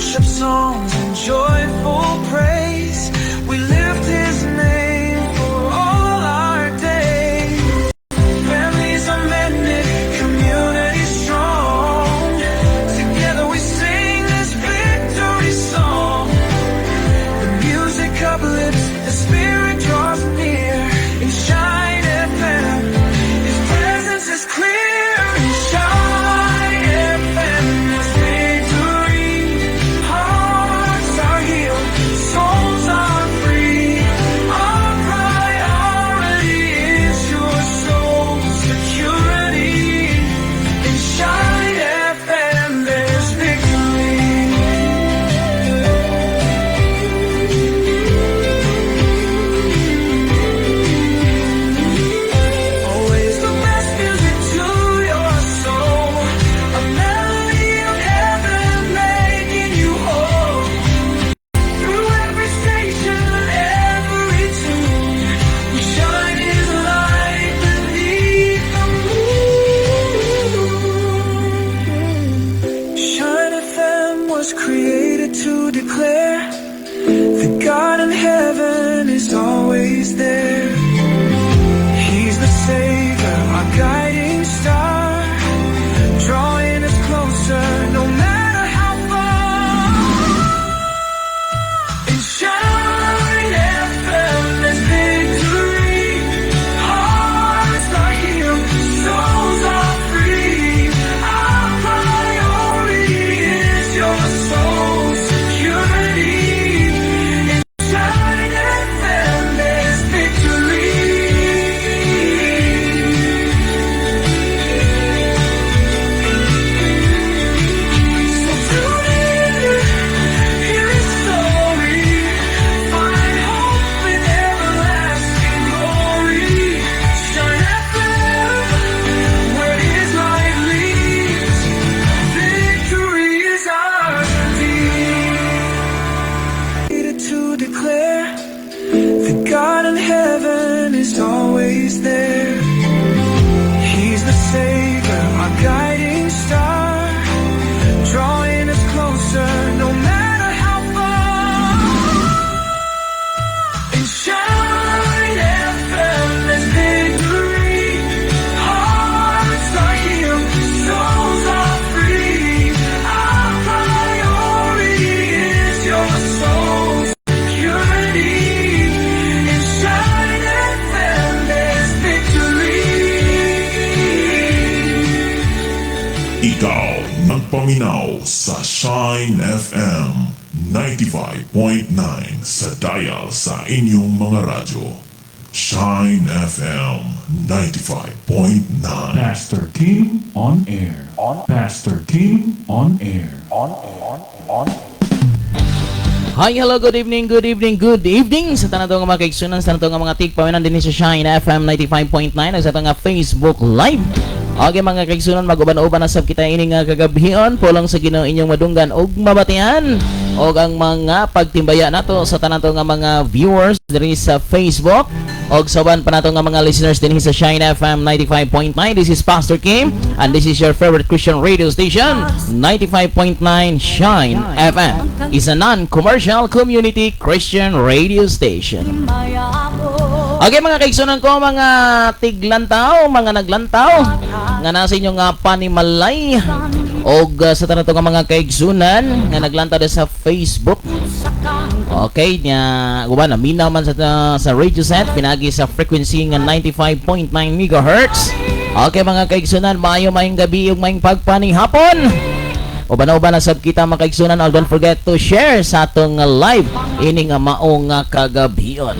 Worship songs and joyful praise. We lift His name for all our days. Families are mended, community strong. Together we sing this victory song. The music uplifts, the spirit draws near. In Shine FM, His presence is clear. In Shine FM, there's victory. Hearts are healed, souls are free. Our priority is your soul's security. In Shine FM, there's victory. Always the best music to your soul. A melody of heaven making you whole. Through every station, every tune, we shine His light beneath the moon. Shine FM was created to declare that God in heaven is always there. He's the Savior, our guiding star, drawing us closer no matter how far. In Shine FM, there's victory. Hearts are healed, souls are free. Our priority is your soul's security. In Shine FM, there's victory. So tune in, hear His story, find hope in everlasting glory. Shine FM, where His light leads. Victory is ours indeed. To declare that God in heaven is always there. He's the Savior, our guiding star, drawing us closer no matter how far. In Shine FM, there's victory. Hearts are healed, souls are free. Our priority is your soul's security. In Shine FM, there's victory. Ikaw nagpaminaw sa Shine FM 95.9 sa dial sa inyong mga radyo. Shine FM 95.9. Pastor Kim on air. On Pastor Kim on air. On on. Hi, hello, good evening, good evening, good evening sa tanan nga mga kaigsunan, sa tanan nga mga tigpaminaw dinhi sa Shine FM 95.9 ug sa atong nga Facebook Live. Okay, mga kaigsunan, mag-uban-uban na sab kita ini nga kagabhion, pulong sa Ginoo inyong madunggan ug mabatian og ang mga pagtimbaya nato sa tanan nga mga viewers diri sa Facebook og sa uban pa nato nga mga listeners dinhi sa Shine FM 95.9. This is Pastor Kim and this is your favorite Christian radio station, 95.9 Shine FM, is a non-commercial community Christian radio station. Okay, mga kaigsunan ko, mga tiglantaw, mga naglantaw nga nasa inyong nga panimalay og sa tanan nga mga kaigsunan nga naglantaw sa Facebook. Okay, nya uban na minaw man sa radio set pinagi sa frequency nga 95.9 MHz. Okay, mga kaigsunan, maayo maayong gabi ug maayong pagpanihapon. Uban-uban na sab kita, mga kaigsunan. Oh, don't forget to share sa atong live ini nga maong nga kagabhion.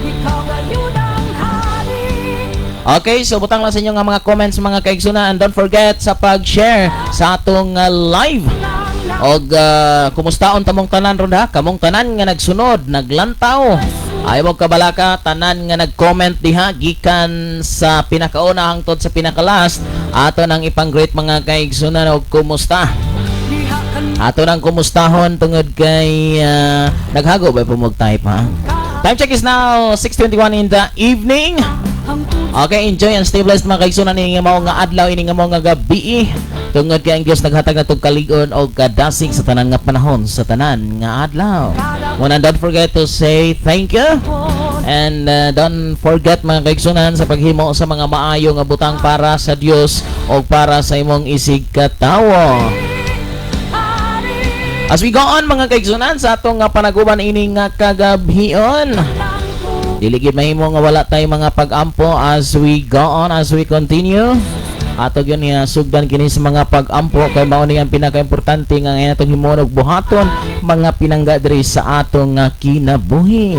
Okay, so butang lang sa inyong nga mga comments, mga kaigsunan, and don't forget sa pag-share sa atong live. Og kumustaon tamong tanan ron ha, kamong tanan nga nagsunod, naglantaw. Ayaw mo kabalaka, tanan nga nag-comment diha gikan sa pinakauna hangtod sa pinaka-last, ato nang ipang-greet, mga kaigsunan, og kumusta. Ato nang kumustahon tungod kay naghago ba po type ha. Time check is now 6:21 in the evening. Okay, enjoy and stay blessed, mga kaigsunan, ini nga mao nga adlaw, ini nga mao nga gabi. Tungod kay ang Dios naghatag natong kalig-on og kadasig sa tanan nga panahon, sa tanan nga adlaw. Muna, don't forget to say thank you. And don't forget, mga kaigsunan, sa paghimo sa mga maayo nga butang para sa Dios o para sa imong isig katawo. As we go on, mga kaigsunan, sa atong nga panaguban ini nga kagabhion. Dili gid mahimo nga wala tay mga pag-ampo. As we go on, as we continue. Ato gyud niya sugdan kini sa mga pag-ampo kay mao ni ang pinakaimportante nga ngayon atong himuon og buhaton mga pinangga diri sa atong nga kinabuhi.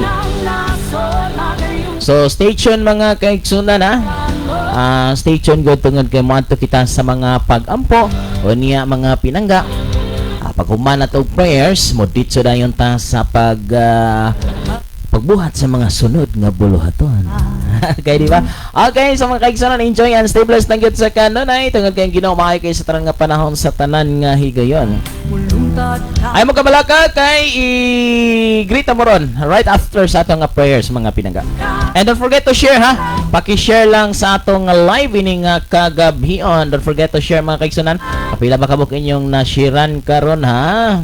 So stay tuned, mga kaigsunan, ha. Stay tuned gud tungod kay moadto kita sa mga pag-ampo o niya mga pinangga. Pag human nato og prayers, mo ditso dayon ta sa pagbuhat sa mga sunod nga buluhaton. Okay, di ba? Okay, sa mga kaigsunan, enjoy and stay blessed ng gyud sa kanunay tungod kay ang Ginoo maayo kay sa tanan nga panahon, sa tanan nga higayon. Ay mo kabalaka kay i-greet mo ron right after sa atong nga prayers, mga pinangga. And don't forget to share, ha. Paki-share lang sa atong live ini nga kagabhion. Don't forget to share, mga kaigsunan. Kapila ba kabuk inyong na-sharean karon, ha?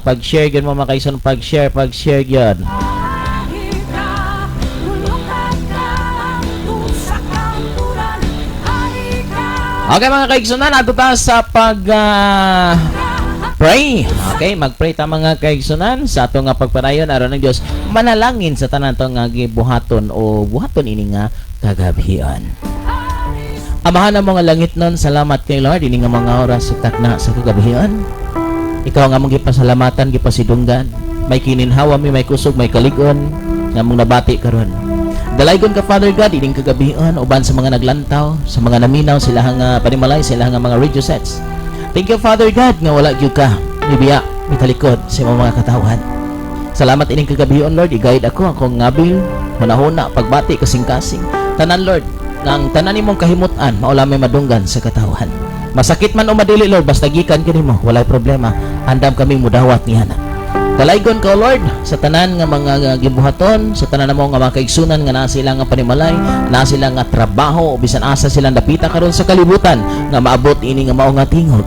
Pag-share gyud mo, mga kaigsunan, pag-share, pag-share gyud. Okay, mga kaigsunan, adto ta sa pag pray. Okay, mag-pray ta, mga kaigsunan, sa atong nga pagpadayon aron ng Dios manalangin sa tanan to nga gibuhaton o buhaton ini nga kagabhion. Amahan ng mga langit nun, salamat kay Lord ini nga mga oras sa takna sa kagabhion. Ikaw nga among gipasalamatan, gipasidunggan. May kininhawa mi, may kusog, may kalig-on nga among nabati karon. Dalaygon ka, Father God, ining kagabion uban sa mga naglantaw, sa mga naminaw sila nga panimalay, sila nga mga radio sets. Thank you, Father God, nga wala gyud ka mibiya, mitalikod sa imong mga katawhan. Salamat ining kagabion, Lord, i-guide ako akong ngabil, hunahuna, pagbati, kasing-kasing. Tanan, Lord, nga ang tanan nimong kahimutan mao may madunggan sa katawhan. Masakit man o madili, Lord, basta gikan kanimo, walay problema. Andam kami mudawat niya na. Dalaygon ka, Lord, sa tanan nga mga gibuhaton, sa tanan namo nga mga kaigsunan nga naa sila nga panimalay, naa sila nga trabaho, o bisan asa silang dapita karon sa kalibutan nga maabot ini nga mao nga tingog.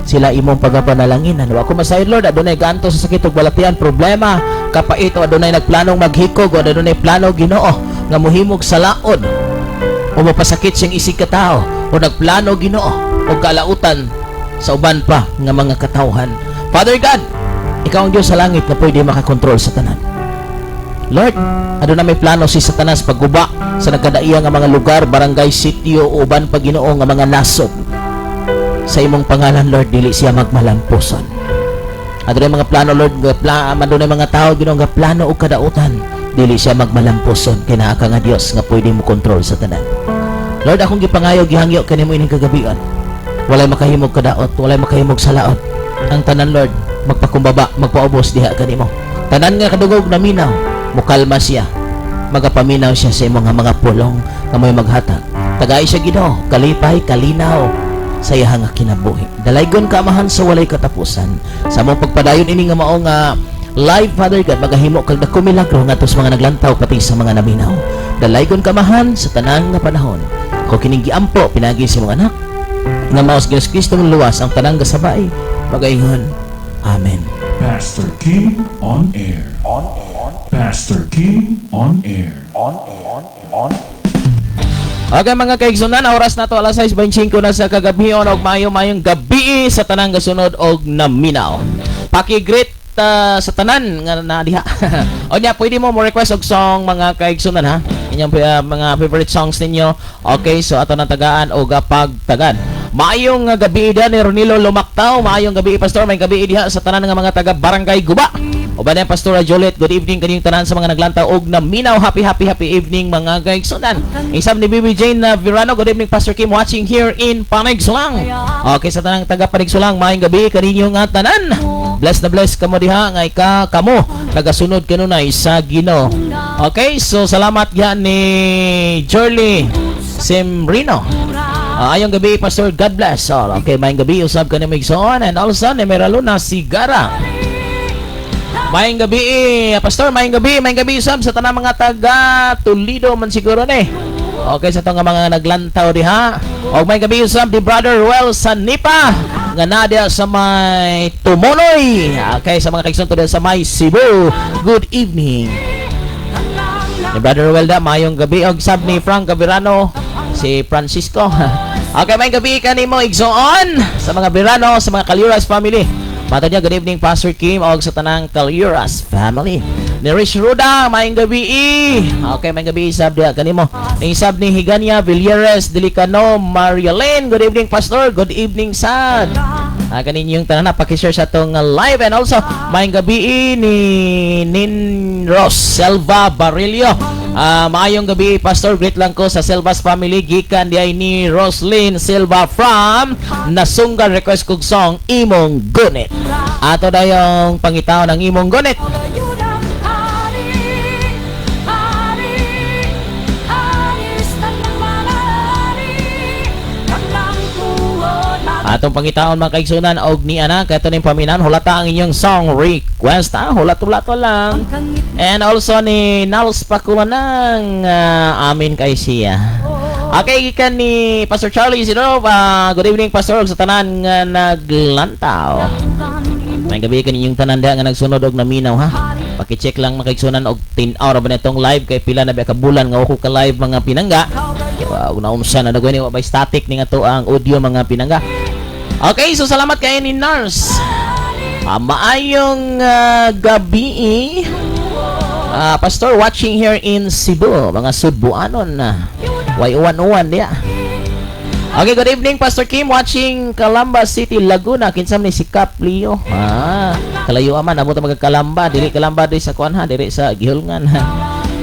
Sila imong pagapanalanginan. Wa ko masayod, Lord, adunay ganto sa sakit ug balatian, problema, kapait, o adunay nagplanong maghikog, o adunay plano, Ginoo, nga mohimog sa laod o mapasakit siyang isig katao o nagplano, Ginoo, o kalautan sa uban pa nga mga katawhan. Father God, ikaw ang Diyos sa langit na pwede makakontrol sa tanan. Lord, aduna may plano si Satanas pagguba sa nagkadaiya nga mga lugar, barangay, sitio, uban pa, Ginoo, nga mga nasod. Sa imong pangalan, Lord, dili siya magmalampuson. Aduna mga plano, Lord, nga aduna mga tao, Ginoo, nga plano og kadautan. Dili siya magmalampuson kay naa ka nga Dios nga pwede mo kontrol sa tanan. Lord, akong gipangayo, gihangyo kanimo ining kagabion. Walay makahimog kadaot, walay makahimog salaot. Ang tanan, Lord, magpakumbaba, magpaubos diha kanimo. Tanan nga kadugog naminaw, mukalma siya. Magapaminaw siya sa imong nga mga pulong nga may maghatag. Tagay siya, Ginoo, kalipay, kalinaw sa iyang nga kinabuhi. Dalaygon ka, Amahan, sa walay katapusan. Sa among pagpadayon ini nga mao nga live, Father God, magahimo kag dako milagro ngadto sa mga naglantaw pati sa mga naminaw. Dalaygon ka, Amahan, sa tanan nga panahon. Ko kining giampo pinagi sa mga anak nga mao si Jesus Kristo ng luwas ang tanang gasabay magaingon. Amen. Pastor Kim on air. On air. Pastor Kim on air. On air. On. Okay, mga kaigsunan, oras na to alas 6:25 na sa kagabion og maayo-maayong gabi sa tanang gasunod og naminaw. Paki-greet sa tanan nga na diha. O nya, pwede mo mo request og song, mga kaigsunan, ha. Inyong mga favorite songs ninyo. Okay, so ato nang tagaan og pagtagan. Maayong gabi diha ni Ronilo Lumaktaw. Maayong gabi, Pastor. May gabi diha sa tanan nga mga taga Barangay Guba. Uban na Pastora Juliet, good evening kaninyong tanan sa mga naglantaw og naminaw. Happy, happy, happy evening, mga kaigsunan. Isab ni Bibi Jane na Virano, good evening, Pastor Kim, watching here in Panigsulang. Okay, sa tanang taga Panigsulang, maayong gabi kaninyo nga tanan. Bless na bless kamo diha nga ika kamo nagasunod kanunay sa Ginoo. Okay, so salamat yan ni Jorly Sembrino. Ayong gabi, Pastor, God bless all. Okay, maayong gabi usab kani igsoon and also ni Meraluna Sigara. Maayong gabi, Pastor, maayong gabi usab sa tanang mga taga Toledo man siguro ni. Okay, sa atong mga naglantaw diha. Og may gabi usab di Brother Ruel Sanipa nga naa sa may Tumonoy. Okay, sa mga kaigsoon diha sa may Cebu. Good evening. Ni Brother Ruel da, mayong gabi, og sab ni Frank Gavirano, si Francisco. Okay, may gabi kanimo, igsoon, sa mga Birano, sa mga Kaliuras family. Mata niya, good evening, Pastor Kim, og sa tanang Kaliuras family. Ni Rich Ruda, maayong gabi. Okay, maayong gabi sab diha kanimo. Ni sab ni Higania Villeres Delicano Marialen, good evening, Pastor. Good evening sad. Ah, kaninyong tanan na paki-share sa atong live, and also maayong gabi ni Nin Ross Selva Barillo. Ah, maayong gabi, Pastor, greet lang ko sa Selvas family gikan diay ni Roslyn Silva from Nasunggan, request kog song Imong Gunit. Ato dayong pangitaon ang Imong Gunit. Yudang hari, hari, hari sa tanang mga hari, tanang tuod. Atong pangitaon, mga kaigsunan, og ni ana kato ning paminan, hulata ang inyong song request, ah, hulat-hulat lang. And also ni Nals Pakulanang, amin kay siya. Okay, gikan ni Pastor Charlie Isidro, good evening, Pastor, ug sa tanan nga naglantaw. May gabi kaninyong tanan diha nga nagsunod og naminaw, ha. Paki-check lang, mga kaigsunan, og tin-aw ra ba nitong live kay pila na ba ka bulan nga wa ko ka live, mga pinangga. Wow, naunsa na dagoy ni, wa bay static ni nga to ang audio, mga pinangga. Okay, so salamat kay ni Nars. Ah, maayong gabi. Ah, Pastor, watching here in Cebu, mga Sudbuanon na. Way uwan-uwan diya. Okay, good evening, Pastor Kim, watching Calamba City, Laguna. Kinsa man ni si Cap Leo? Ah, kalayo man abot ang mga Kalamba, dili Kalamba diri sa kuan ha, diri sa Gihulngan.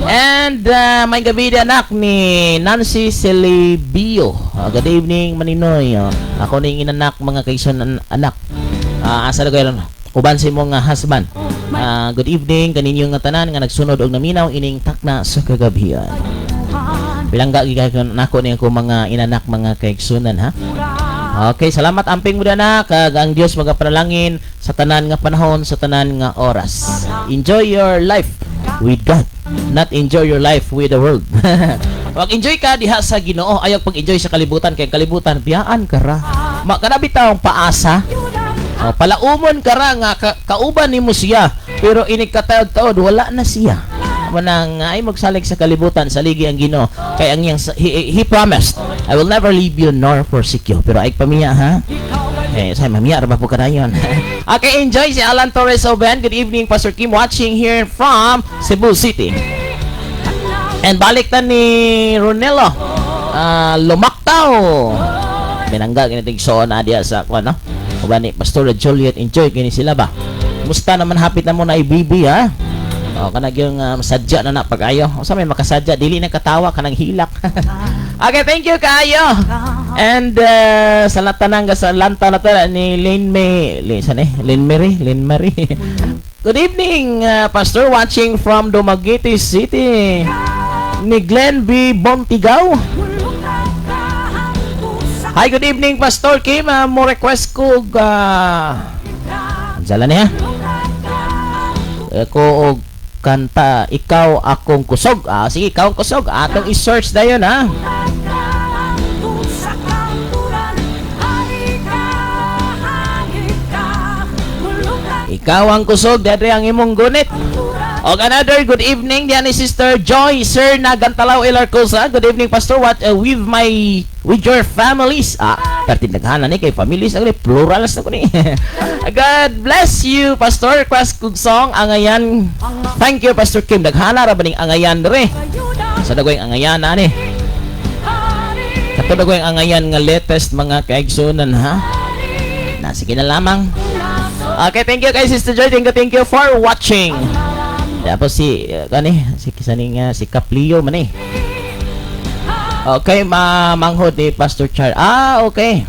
And may gabi di anak ni Nancy Celibio. Good evening, Maninoy. Ako ning inanak, mga kaigsoon, anak. Asa na kayo uban si mong husband. Good evening kaninyo nga tanan nga nagsunod og naminaw ining takna sa kagabihan. Bilangga gigahon nako ni ako mga inanak, mga kaigsunan, ha. Okay, salamat, amping mo na kag ang Dios magapanalangin sa tanan nga panahon, sa tanan nga oras. Enjoy your life with God, not enjoy your life with the world. Mag-enjoy ka diha sa Ginoo, ayaw pag-enjoy sa kalibutan kay ang kalibutan biyaan ka ra. Ma kana bitawng paasa. Oh, palaumon ka ra nga kauban nimo siya, pero inig kataod-taod wala na siya. Manang ay magsalig sa kalibutan, saligi ang Ginoo kay ang iyang he promised, "I will never leave you nor forsake you." Pero ay pamiya ha. Eh, say mamiya ra ba po kadayon. Okay, enjoy si Alan Torres Oben. Good evening, Pastor Kim, watching here from Cebu City. And balik ta ni Ronelo. Ah, Lumaktaw. Binangga gini tigsoon na diya sa kuan, no. Uban ni Pastor Juliet, enjoy kini sila ba. Musta naman, hapit na mo na ibibi ha. Oh, kanag yung sadya na na pag-ayo. Unsa may makasadya, dili na katawa, kanang hilak. Okay, thank you kaayo. And sa latanang sa lanta na to ni Lynn May, Lynn, saan eh? Lynn Mary, Lynn Marie. Good evening, Pastor, watching from Dumaguete City. Ni Glenn B. Bontigaw. Hi, good evening, Pastor Kim. Mo request ko uh, niya. Ko og kanta Ikaw Akong Kusog. Ah, sige, Ikaw Ang Kusog. Atong i-search dayon ha. Sa kampuran, hari ka, hari ka, mulungan. Ikaw ang kusog, dere ang imong gunit. Og another good evening diyan ni Sister Joy Sir Nagantalaw Ilarcosa. Good evening, Pastor. What with my with your families. Ah, perti daghanan ni kay families ang plurals na ko ni. God bless you, Pastor. Request kog song Angayan. Thank you, Pastor Kim. Daghana ra ba ning Angayan dere? Sa dagoy Angayan na ni. Kato dagoy Angayan nga latest, mga kaigsunan, ha. Na sige na lamang. Okay, thank you kay Sister Joy. Thank you for watching. Tapos si kani si kisaning si Caplio man eh. Okay, ma manghod ni Pastor Char. Ah, okay.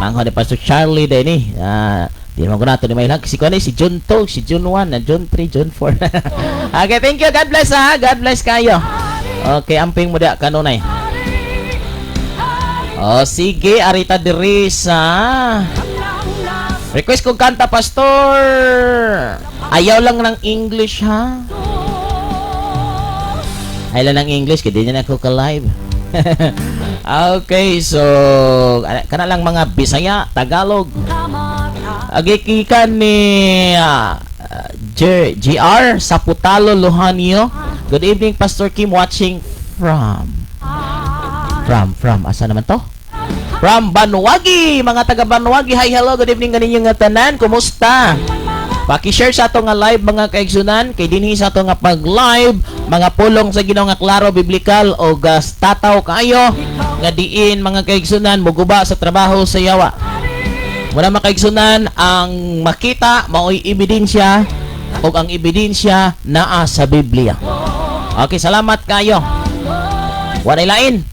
Manghod ni Pastor Charlie din eh. Ah, di naman ko nato ni may lang. Si kani si June 2, si June 1, na June 3, June 4. Okay, thank you. God bless ha. God bless kayo. Okay, amping mo da kanunay. Oh, sige, arita diri sa request kong kanta, Pastor. Ayaw lang ng English, ha? Ayaw lang ng English, kaya di na ako ka-live. Okay, so kana lang mga Bisaya, Tagalog. Agikikan ni GR Saputalo Lujanio. Good evening, Pastor Kim, watching from asa naman to? From Bannawag, mga taga Bannawag. Hi, hello, good evening kaninyo nga tanan. Kumusta? Paki-share sa ato nga live, mga kaigsunan, kay dinhi sa ato nga pag-live mga pulong sa Ginoo nga klaro, biblikal o gas tataw kaayo nga diin, mga kaigsunan, muguba sa trabaho sa yawa. Muna, mga kaigsunan, ang makita maoy ebidensya ug ang ebidensya naa sa Biblia. Okay, salamat kayo. Walay lain.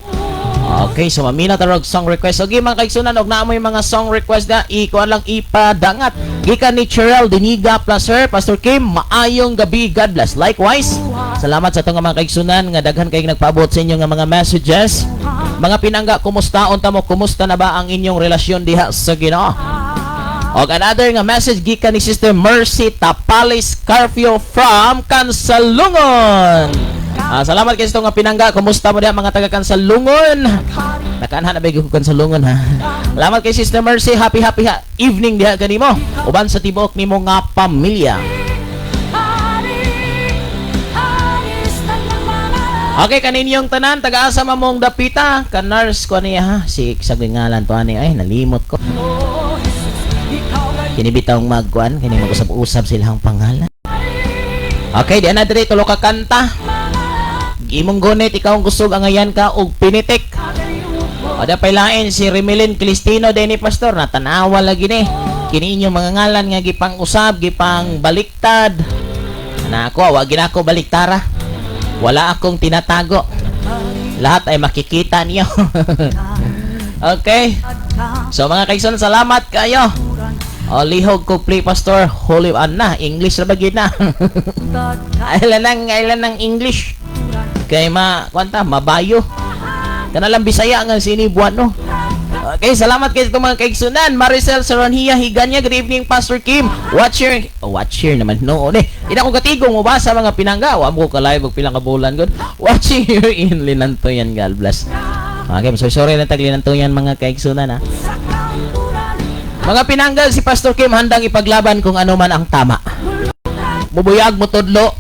Okay, so mamina tarog song request. Okay, mga kaigsunan, og naa moy mga song request na ikuan lang, ipadangat. Gikan ni Cheryl Diniga Placer, "Pastor Kim, maayong gabi. God bless." Likewise. Salamat sa atong mga kaigsunan nga daghan kay nagpaabot sa inyo nga mga messages. Mga pinangga, kumusta unta mo? Kumusta na ba ang inyong relasyon diha sa Ginoo? Og another nga message gikan ni Sister Mercy Tapales Carfio from Kansalungon. Salamat kay nga pinangga. Kumusta mo diha, mga taga Kansalungon? Nakaanha na ba ko Kansalungon, ha? Salamat kay Sister Mercy. Happy happy ha evening diha kanimo. Uban sa tibuok nimo nga pamilya. Hari, hari sa mga Okay, kaninyong tanan, taga-asa man mong dapita, kanars ko niya ha. Si sa ngalan to ani, ay nalimot ko. Oh, Jesus, ikaw ay Kini bitawng magkuan, kini mag-usab-usab silang pangalan. Okay, di na diri tulo ka kanta. Imong gunit, ikaw ang kusog, angayan ka og pinitik. Ada pay lain si Remilin Cristino Denny, "Pastor, natanawa lagi ni. Kini inyong mga ngalan nga gipang usab, gipang baliktad." Na ako, wa ginako baliktara. Wala akong tinatago. Lahat ay makikita niyo. Okay. So mga kaigsoon, salamat kayo. O, lihog ko play, Pastor. Holy na, English ra ba gyud na? Ailan ng English. Kay ma kwanta mabayo. Kana lang Bisaya nga sini buwan no. Okay, salamat kay sa mga kaigsunan. Maricel Saronhia Higanya, "Good evening, Pastor Kim. Watch your oh, watch here naman no eh. Ina ko katigong mo ba sa mga pinangga. Wa mo ka live og pila ka bulan gud. Watching here in Linantoyan, God bless." Okay, so sorry na tag Linantoyan, mga kaigsunan ha. Mga pinangga, si Pastor Kim handang ipaglaban kung ano man ang tama. Mubuyag mo tudlo,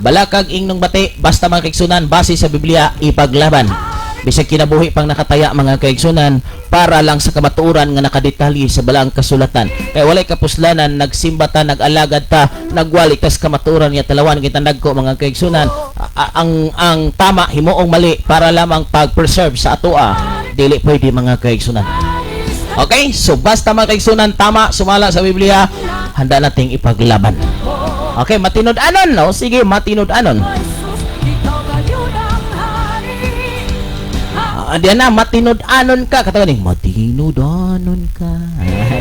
balakag ingnong bati, basta, mga kaigsunan, base sa Biblia, ipaglaban. Bisag kinabuhi pang nakataya, mga kaigsunan, para lang sa kamatuoran nga nakadetalye sa balaang kasulatan. Kaya walay kapuslanan, nagsimba ta, nag-alagad ta, nagwali tas kamatuoran nga talawan kita nagko, mga kaigsunan, ang tama himuong mali para lamang pag-preserve sa atoa, dili pwede, mga kaigsunan. Okay? So basta, mga kaigsunan, tama sumala sa Biblia, handa nating ipaglaban. Okay, matinud-anon, no? Sige, matinud-anon. Ikaw gayud ang hari. Diyan na, matinud-anon ka. Katawa ni, matinud-anon ka.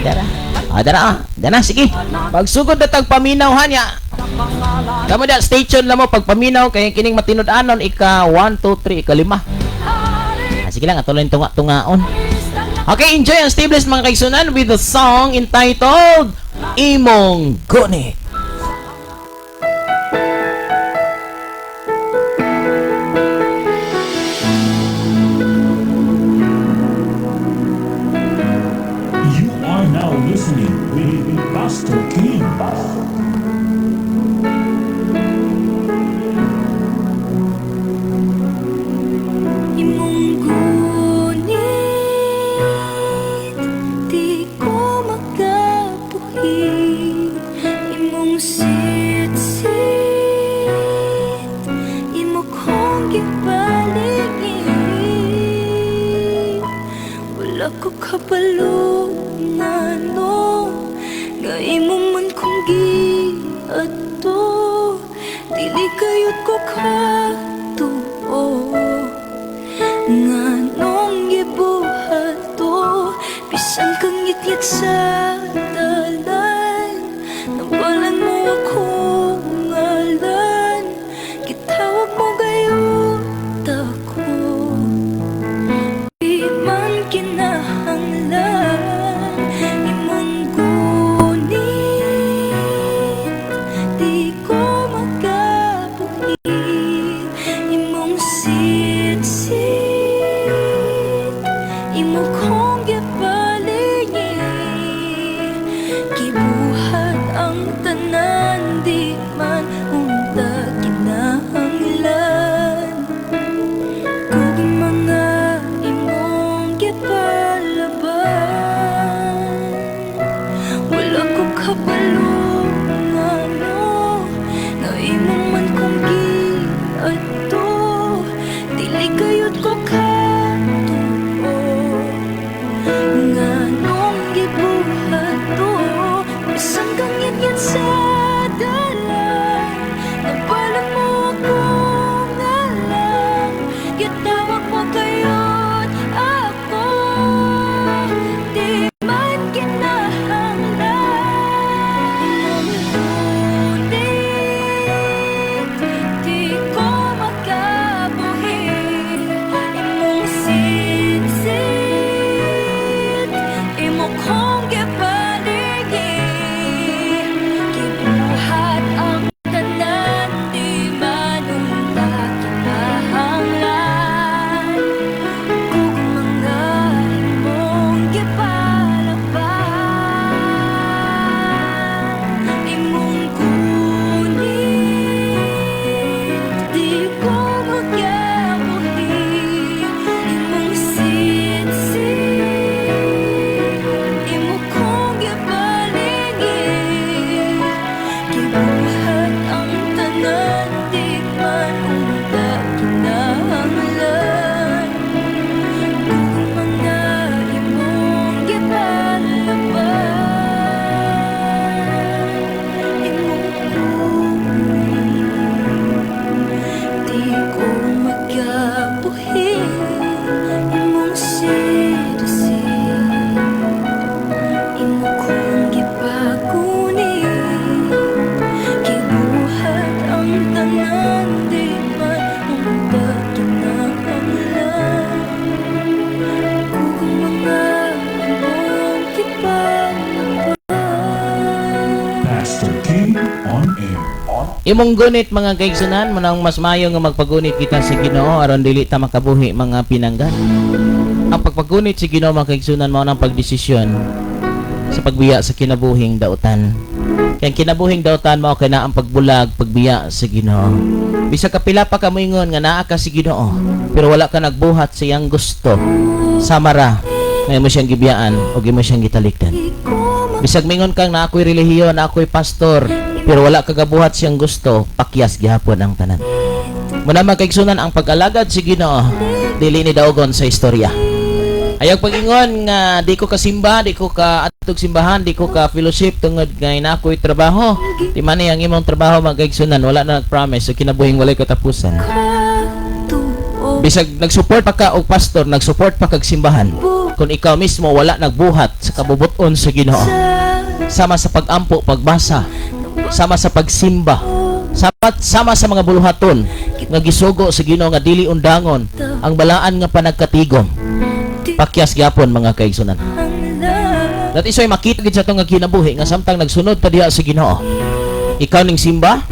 Dara. Dara, Dara, sige. Pagsugod na tag paminaw, ha niya. Kamo da, stay tuned lang mo pagpaminaw kay kining matinud-anon ika 1, 2, 3, ika 5. Sige lang, atuloy tunga-tungaon. Okay, enjoy ang stay blessed, mga kaigsunan, with the song entitled Imong Gunit. You are now listening with Pastor Kim. Imong gunit, di ko makabuhi. Imong sitsit, imo kong gipaligid. Wala ko kabalo ngano nga imo man kong giadto. Dili kayot ko katuo nganong gibuhat to. Bisan kang ngitngit sa dalan, Nambalan mo akong ngalan. Gitawag mo gayud ako. Di man kinahanglan. Imong gunit, di ko makabuhi. Imong sitsit, Pastor King on air. Imong gunit, mga kaigsunan, manang mas mayo nga magpagunit kita sa Ginoo aron dili ta makabuhi mga pinangga. Ang pagpagunit sa Ginoo, mga kaigsunan, mao nang pagdesisyon sa pagbiya sa kinabuhing dautan. Kay ang kinabuhing dautan mao kay na ang pagbulag, pagbiya sa Ginoo. Bisag kapila pa ka moingon nga naa ka sa Ginoo, pero wala ka nagbuhat sa iyang gusto. Samara, nga imo siyang gibiyaan o imo siyang gitalikdan. Bisag mingon kang na ako'y relihiyon, na ako'y pastor, pero wala ka gabuhat siyang gusto, pakyas gihapon ang tanan. Muna, mga kaigsunan, ang pag-alagad sa Ginoo, dili ni daugon sa istorya. Ayaw pag-ingon nga di ko kasimba, di ko ka adtog simbahan, di ko ka fellowship tungod nga na ako'y trabaho. Di man ni ang imong trabaho, mga kaigsunan, wala na nag-promise so kinabuhing walay katapusan. Bisag nag-support pa ka og pastor, nag-support pa kag simbahan. Kung ikaw mismo wala nagbuhat sa kabubuton sa Ginoo, sama sa pagampo, pagbasa, sama sa pagsimba, sama sa mga buluhaton nga gisugo sa Ginoo nga dili undangon ang balaan nga panagkatigom. Pakyas gyapon, mga kaigsunan. That is why makita gid sa atong nga kinabuhi nga samtang nagsunod ta diha sa Ginoo. Ikaw ning simba,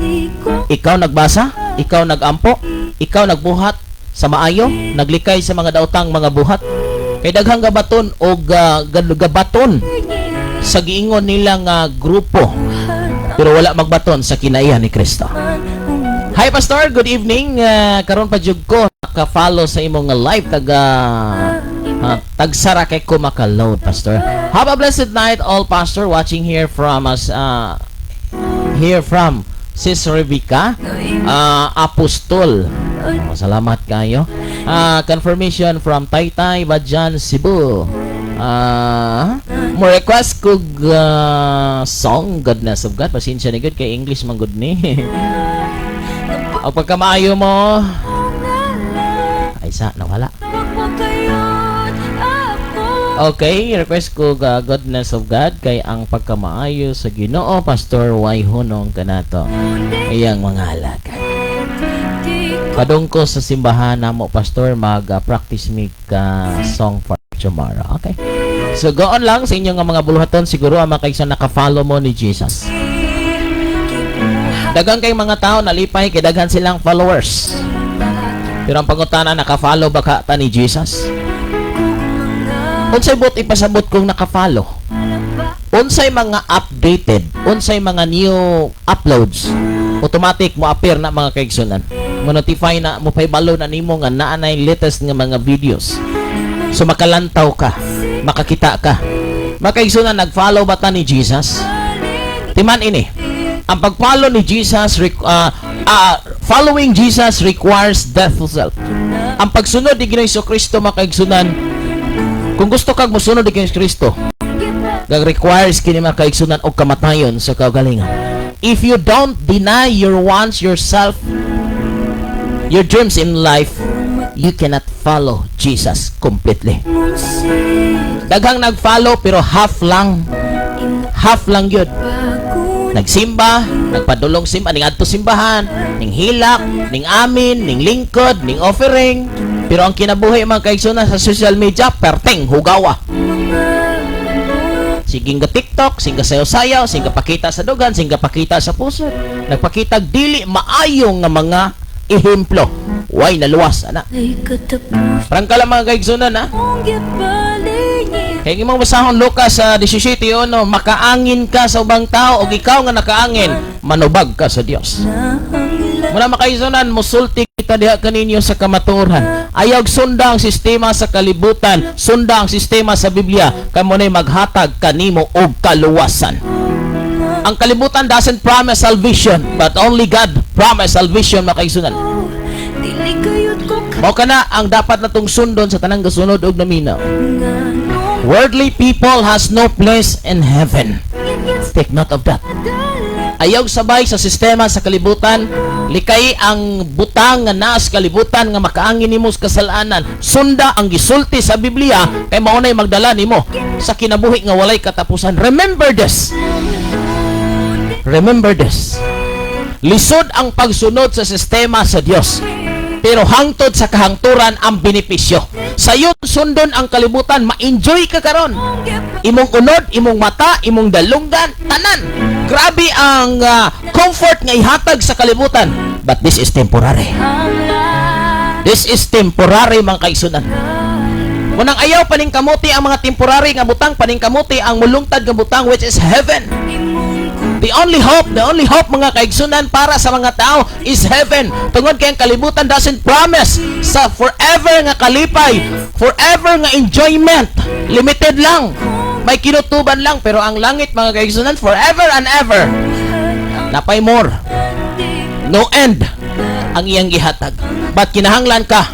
ikaw nagbasa, ikaw nagampo, ikaw nagbuhat sa maayo, naglikay sa mga daotang mga buhat. Kay daghang gabaton og gabaton sa giingon nila nga grupo pero wala magbaton sa kinaiya ni Kristo. Hi Pastor, good evening. Karon pa jud ko naka-follow sa imong nga live taga tagsara kay ko maka-load, Pastor. Have a blessed night all, Pastor, watching here from us here from Sis Rebecca Apostol. Oh, salamat kayo. Confirmation from Taytay, Badjan, Cebu. Mo request kog song Goodness of God. Pasensya ni gud kay English man gud ni. O pagkamaayo mo ay sa nawala. Okay, request ko Goodness of God kay ang pagkamaayo sa Ginoo, Pastor Y. Hunong kanato. Iyang mga alagad. Padung ko sa simbahan namo, Pastor, mag practice mi ka song for tomorrow. Okay. So go on lang sa inyong nga mga buluhaton, siguro ang mga kaysa naka-follow mo ni Jesus. Daghang kay mga tao nalipay kay daghan silang followers. Pero ang pangutana, naka-follow ba ka ta ni Jesus? Unsay buot ipasabot kung naka-follow? Unsay mga updated, unsay mga new uploads, automatic mo appear na, mga kaigsunan. Mo notify na, mo pahibalo na nimo nga naa nay latest nga mga videos. So makalantaw ka, makakita ka. Mga kaigsunan, nag-follow ba ta ni Jesus? Timan ini. Ang pag-follow ni Jesus, following Jesus requires death to self. Ang pagsunod ni Ginoong Kristo, mga kaigsunan, kung gusto kag mosunod ni Ginoong Kristo, gag requires kini, mga kaigsunan, og kamatayon sa kaugalingon. If you don't deny your wants, yourself, your dreams in life, you cannot follow Jesus completely. Daghang nag-follow pero half lang. Half lang yun. Nagsimba, nagpadulong simba, ning adto simbahan, ning hilak, ning amin, ning lingkod, ning offering. Pero ang kinabuhi, mga kaigsunan, sa social media, perteng hugawa. Sige nga TikTok, sige sayaw-sayaw, sige pakita sa dugan, sige pakita sa puso. Nagpakita dili maayong nga mga ehemplo. Way naluwas ana. Prangka lang, mga kaigsunan, ha. Kaya imong basahon Lucas sa 17:1, makaangin ka sa ubang tao og ikaw nga nakaangin, manubag ka sa Dios. Muna, mga kaigsunan, musulti kita diha kaninyo sa kamatuoran. Ayaw sunda ang sistema sa kalibutan, sunda ang sistema sa Biblia, kamo na'y maghatag kanimo og kaluwasan. Ang kalibutan doesn't promise salvation, but only God promise salvation, mga kaigsunan. Mao kana ang dapat natong sundon sa tanang gasunod og naminaw. Worldly people has no place in heaven. Take note of that. Ayaw sabay sa sistema sa kalibutan, likay ang butang nga naa sa kalibutan nga makaangin nimo sa kasalanan. Sunda ang gisulti sa Biblia kay mao nay magdala nimo sa kinabuhi nga walay katapusan. Remember this. Remember this. Lisod ang pagsunod sa sistema sa Dios. Pero hangtod sa kahangturan ang benepisyo. Sayon sundon ang kalibutan, ma-enjoy ka karon. Imong unod, imong mata, imong dalunggan, tanan. Grabe ang comfort nga ihatag sa kalibutan. But this is temporary. This is temporary, mga kaigsunan. Munang ayaw paningkamuti ang mga temporary nga butang, paningkamuti ang mulungtad nga butang, which is heaven. The only hope, mga kaigsunan, para sa mga tao is heaven. Tungod kay ang kalibutan doesn't promise sa forever nga kalipay, forever nga enjoyment. Limited lang. May kinutuban lang, pero ang langit, mga kaigsunan, forever and ever. Napay more. No end ang iyang gihatag. But kinahanglan ka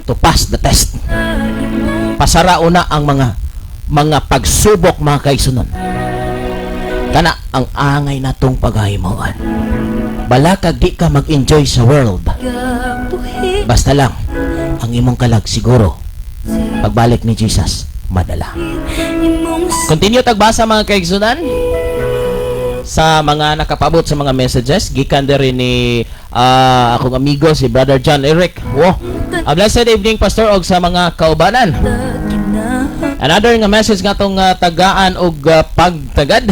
to pass the test. Pasara una ang mga pagsubok, mga kaigsunan. Kana ang angay natong paghahimuan. Balakag di ka mag-enjoy sa world. Basta lang ang imong kalag siguro pagbalik ni Jesus madala. Continue tagbasa, mga kaigsunan, sa mga nakapabot sa mga messages gikan diri ni akong amigo si Brother John Eric. Wow. A blessed evening, Pastor, og sa mga kaubanan. Another nga message nga tong tagaan og pagtagad.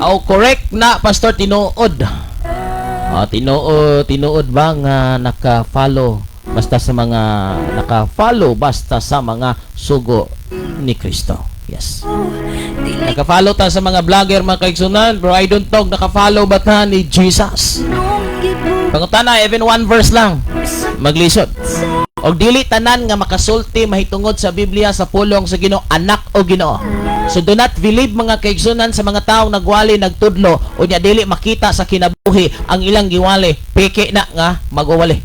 Aw, correct na, Pastor, tinuod. Tinuod, tinuod ba nga naka-follow basta sa mga naka-follow basta sa mga sugo ni Kristo? Yes. Naka-follow ta sa mga vlogger, mga kaigsunan, pero I don't know naka-follow ba ta ni Jesus? Pangutana, even one verse lang. Maglisod. Og dili tanan nga makasulti mahitungod sa Biblia, sa pulong sa Ginoo, anak o Ginoo. So do not believe, mga kaigsunan, sa mga taong nagwali, nagtudlo unya dili makita sa kinabuhi ang ilang giwali. Peke na nga magwawali.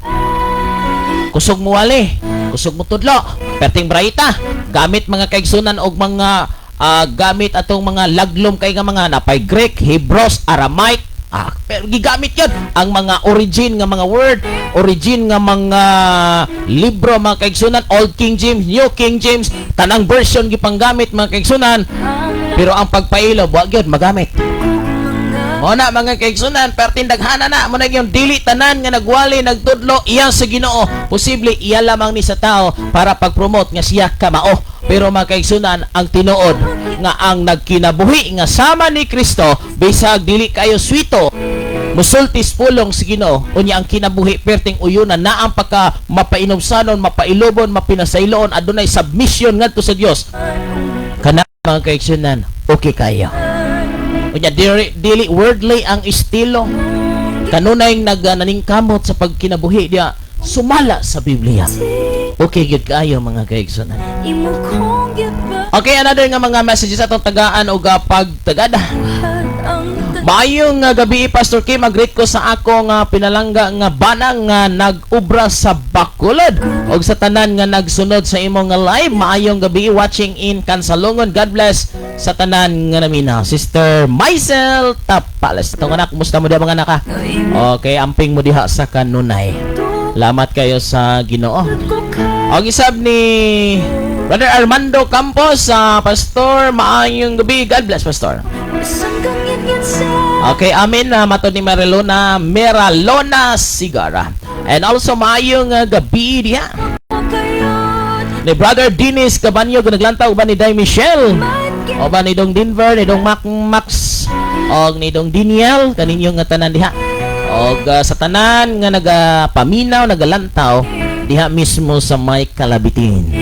Kusog mo wali, kusog mo tudlo, perting braita, gamit, mga kaigsunan, og mga gamit atong mga laglom kay nga mga napay Greek, Hebrews, Aramaic, pero gigamit yun ang mga origin nga mga word, origin nga mga libro, mga kaigsunan, Old King James, New King James, tanang version gipanggamit, mga kaigsunan. Pero ang pagpailo, wa gyud magamit. Mo na, mga kaigsunan, perting daghana na mo na yung dili tanan nga nagwali, nagtudlo, iya sa Ginoo. Posible iya lamang ni sa tao para pag-promote nga siya kamao. Pero mga kaigsunan, ang tinuod nga ang nagkinabuhi nga sama ni Kristo, bisag dili kayo swito musultis pulong sa Ginoo, unya ang kinabuhi perting uyunan na ang pagka mapainumsanon, mapailobon, mapinasayloon, adunay submission ngadto sa Dios. Kana, mga kaigsunan, okay kayo. Unya dili, dili worldly ang estilo. Kanunay nag naningkamot sa pagkinabuhi diya sumala sa Biblia. Okay gyud kaayo, mga kaigsunan. Imo kong gipa Okay, another nga mga messages atong tagaan og pagtagada. Ang Maayong gabi, Pastor Kim, mag-greet ko sa ako nga pinalangga nga banang nga nag-ubra sa Bacolod og sa tanan nga nagsunod sa imong nga live. Maayong gabi, watching in Kansalungon. God bless sa tanan nga namina. Sister Maisel Tapales. Itong anak, kumusta mo diha, mga anak, ha? Okay, amping mo diha sa kanunay. Lamat kayo sa Ginoo. Og isab ni Brother Armando Campos sa Pastor, maayong gabi. God bless, Pastor. Okay, amin na matod ni Marilona Meralona Sigara. And also maayong gabi diha ni Brother Dennis Cabanyo naglantaw ba ni Day Michelle o ba ni Dong Denver, ni Dong Mac Max og ni Dong Daniel, kaninyo nga tanan diha. Og sa tanan nga nagapaminaw, nagalantaw diha mismo sa may Kalabitin.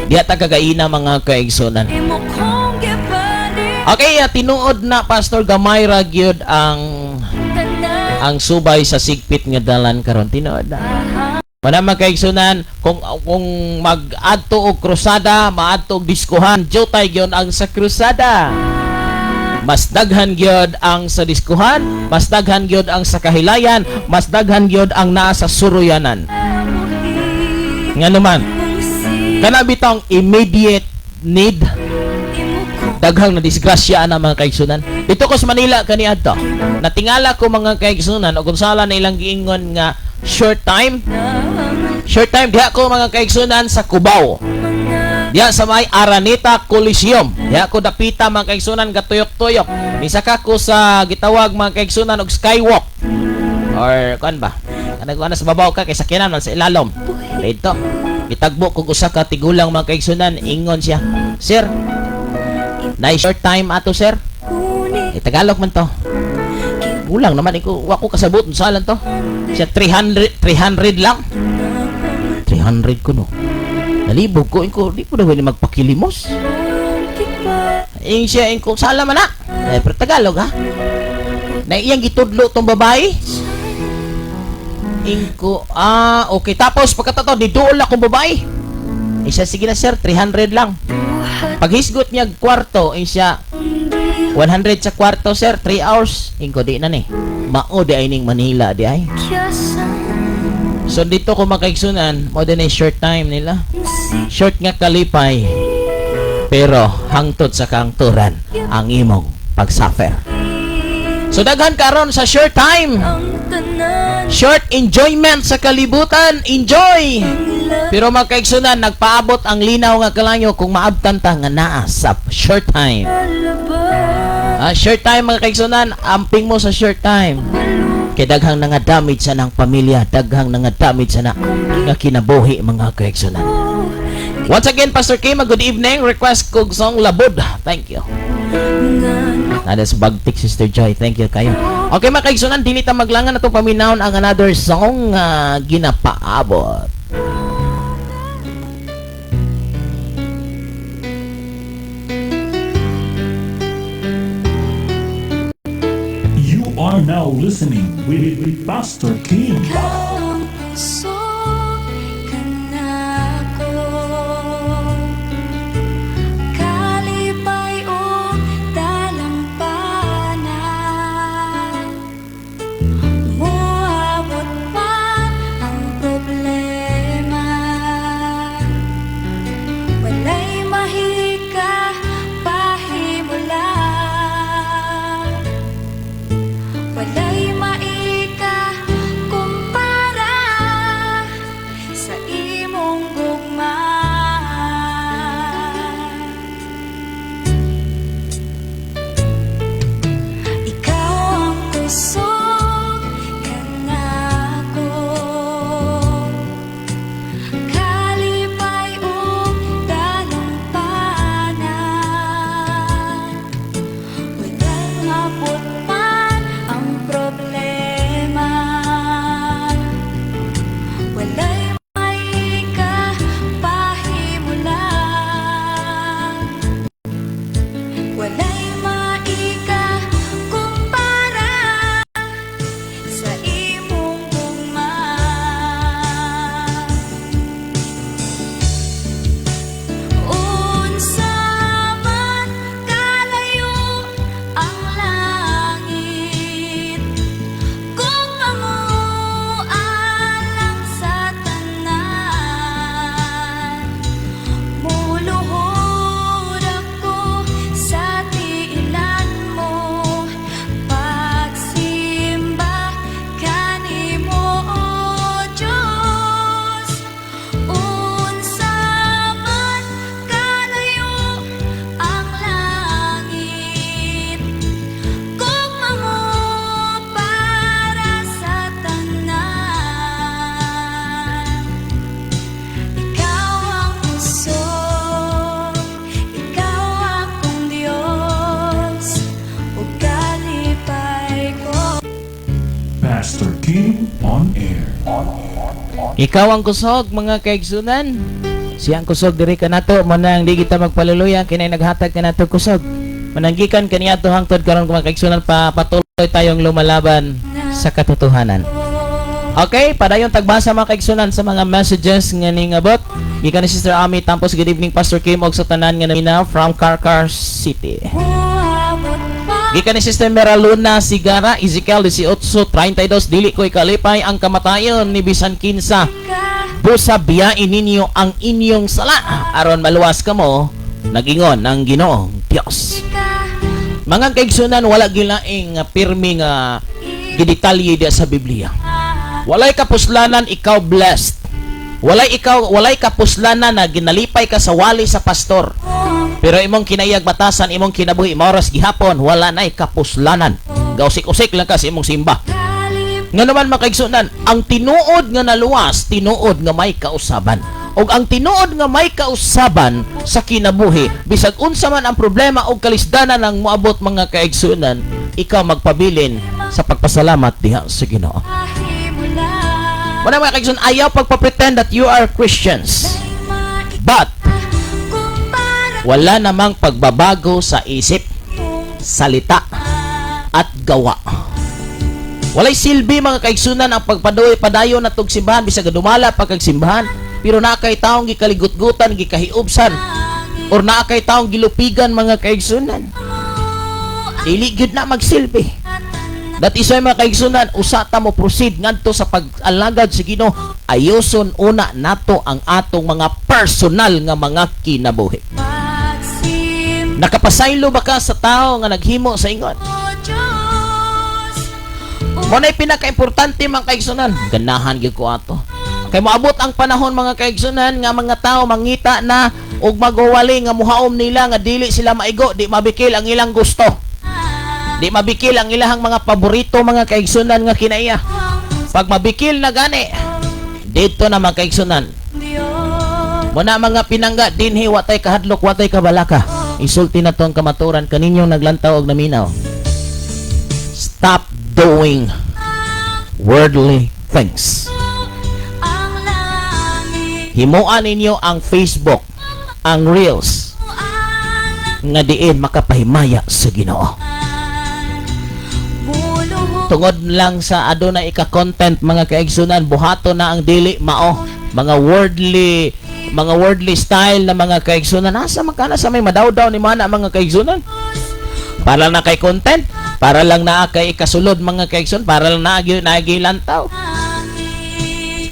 Diha ta kagaina, mga kaigsunan. Okay, tinuod na, Pastor, gamay ra gyud ang subay sa sigpit nga dalan karon, tinuod na. Mana, mga kaigsunan, kung mag-adto og krusada, maadto og diskuhan, jutay gyud ang sa krusada. Mas daghan gyud ang sa diskuhan, mas daghan gyud ang sa kahilayan, mas daghan gyud ang naa sa suruyanan. Nga naman, kana bitong immediate need, daghang na disgrasya na, mga kaigsunan. Dito ko sa Manila kaniadto. Natingala ko, mga kaigsunan, og unsala na ilang giingon nga short time. Short time diha ko, mga kaigsunan, sa Cubao. Diha sa may Araneta Coliseum. Diha ko dapita, mga kaigsunan, gatuyok-tuyok. Nisaka ko sa gitawag, mga kaigsunan, og skywalk. Or kuan ba? Kanang sa babaw ka kay sakyanan man sa ilalom. Dito. Gitagbo kog usa ka tigulang, mga kaigsunan, ingon siya, "Sir, na short time ato, sir." Eh, Tagalog man to. Kulang naman iko, wa ko kasabot unsa lang to. Siya 300, 300 lang. 300 ko no. Nalibog ko ko, di po daw ni magpakilimos. Ing siya ing ko sala man na. Eh, pero Tagalog ha. Na iyang gitudlo tong babae. Ingko, ah, okay. Tapos pagkatato, di duol akong babae. Eh siya, "Sige na sir, 300 lang." Paghisgot niya kwarto, eh siya, "100 sa kwarto sir, 3 hours." Ingko, di na ni. Mao di ay ning Manila di ay. So dito ko makaigsunan, mo din ay short time nila. Short nga kalipay. Pero hangtod sa kangturan ang imong pagsuffer. So daghan karon sa short time. Short enjoyment sa kalibutan, enjoy. Pero mga kaigsunan, nagpaabot ang linaw nga kalayo kung maabtan ta nga naa sa short time. Ah, short time, mga kaigsunan, amping mo sa short time. Kay daghang nga damage sa nang pamilya, daghang nga damage sa na nga kinabuhi, mga kaigsunan. Once again, Pastor Kim, good evening. Request kog song "Labod." Thank you. Nada sa Bagtik, Sister Joy. Thank you kayo. Okay, mga kaigsunan, dili ta maglangan, atong paminawon ang another song nga ginapaabot. You are now listening with Pastor Kim. Ikaw ang kusog kanako, kalipay ug dalampanan. Moabot pa ang problema, walay mahika pahimula. Walay maika kumpara sa imong gugma. Ikaw ang kusog kanako, kalipay ug dalampanan. Walang mabot man ang problema, walay maika pahimula. Walay maika kumpara sa imong gugma. Unsa man kalayo ang langit, kung alang sa tanan, muluhod ako sa tiilan mo, pagsimba kanimo, O Diyos. Unsa man kalayo ang langit, kung mo para sa tanan. Ikaw ang kusog, ikaw akong Diyos, ug kalipay ko. Pastor Kim on air. Ikaw ang kusog, mga kaigsunan. Siya ang kusog diri kanato, manang di kita magpaluluya kinay naghatag kanato kusog. Mananggikan kaniadto hangtod karon, mga kaigsunan, pa patuloy tayong lumalaban sa katotohanan. Okay, padayon tagbasa, mga kaigsunan, sa mga messages nga ningabot. Gikan ni Sister Ami Tampos, "Good evening, Pastor Kim og sa tanan nga namina from Carcar City." Moabot pa. Gikan ni Sister Meraluna Sigara, Ezekiel 18:32, "Dili ko ikalipay ang kamatayon ni bisan kinsa. Ka. Busa biyain ninyo ang inyong sala aron maluwas kamo, nagingon ng Ginoong Dios." Ka. Mga kaigsunan, wala gilaing nga pirmi nga gidetalye diya sa Biblia. Walay kapuslanan ikaw blessed. Walay kapuslanan na ginalipay ka sa wali sa pastor. Pero imong kinayag batasan, imong kinabuhi maoras gihapon, wala nay kapuslanan. Gausik-usik lang ka sa imong simba. Nga naman, mga kaigsunan, ang tinuod nga naluwas, tinuod nga may kausaban. Og ang tinuod nga may kausaban sa kinabuhi, bisag unsa man ang problema o kalisdanan ang moabot, mga kaigsunan, ikaw magpabilin sa pagpasalamat diha sa Ginoo. Wala, mga kaigsunan, ayaw pagpa-pretend that you are Christians. But wala namang pagbabago sa isip, salita, at gawa. Walay silbi, mga kaigsunan, ang pagpadoy padayon na tog simbahan bisag dumala pagkagsimbahan, pero naa kay taong gikaligutgutan, gikahiubsan, or naa kay taong gilupigan, mga kaigsunan. Dili gyud na magsilbi. That is why, mga kaigsunan, usa ta mo proceed ngadto sa pag-alagad sa Ginoo, ayuson una nato ang atong mga personal nga mga kinabuhi. Nakapasaylo ba ka sa tao nga naghimo sa ingon? Mo na'y pinaka-importante, mga kaigsunan. Ganahan gyud ko ato. Kay moabot ang panahon, mga kaigsunan, nga mga tao mangita na og magwawali nga muhaom nila nga dili sila maigo, di mabikil ang ilang gusto. Di mabikil ang ilahang mga paborito, mga kaigsunan, nga kinaiya. Pag mabikil na gani, dito na, mga kaigsunan. Muna mga pinangga dinhi, watay kahadlok, watay kabalaka. Isulti na to ang kamaturan kaninyong naglantaw og naminaw. Stop doing worldly things. Himuan ninyo ang Facebook, ang Reels nga diin makapahimaya sa Ginoo. Tungod lang sa aduna ika-content, mga kaigsunan, buhato na ang dili mao, mga worldly style na, mga kaigsunan. Asa man kana sa may madawdaw ni mana, mga kaigsunan? Para na kay content, para lang naa kay ikasulod, mga kaigsunan, para lang naa nagilantaw.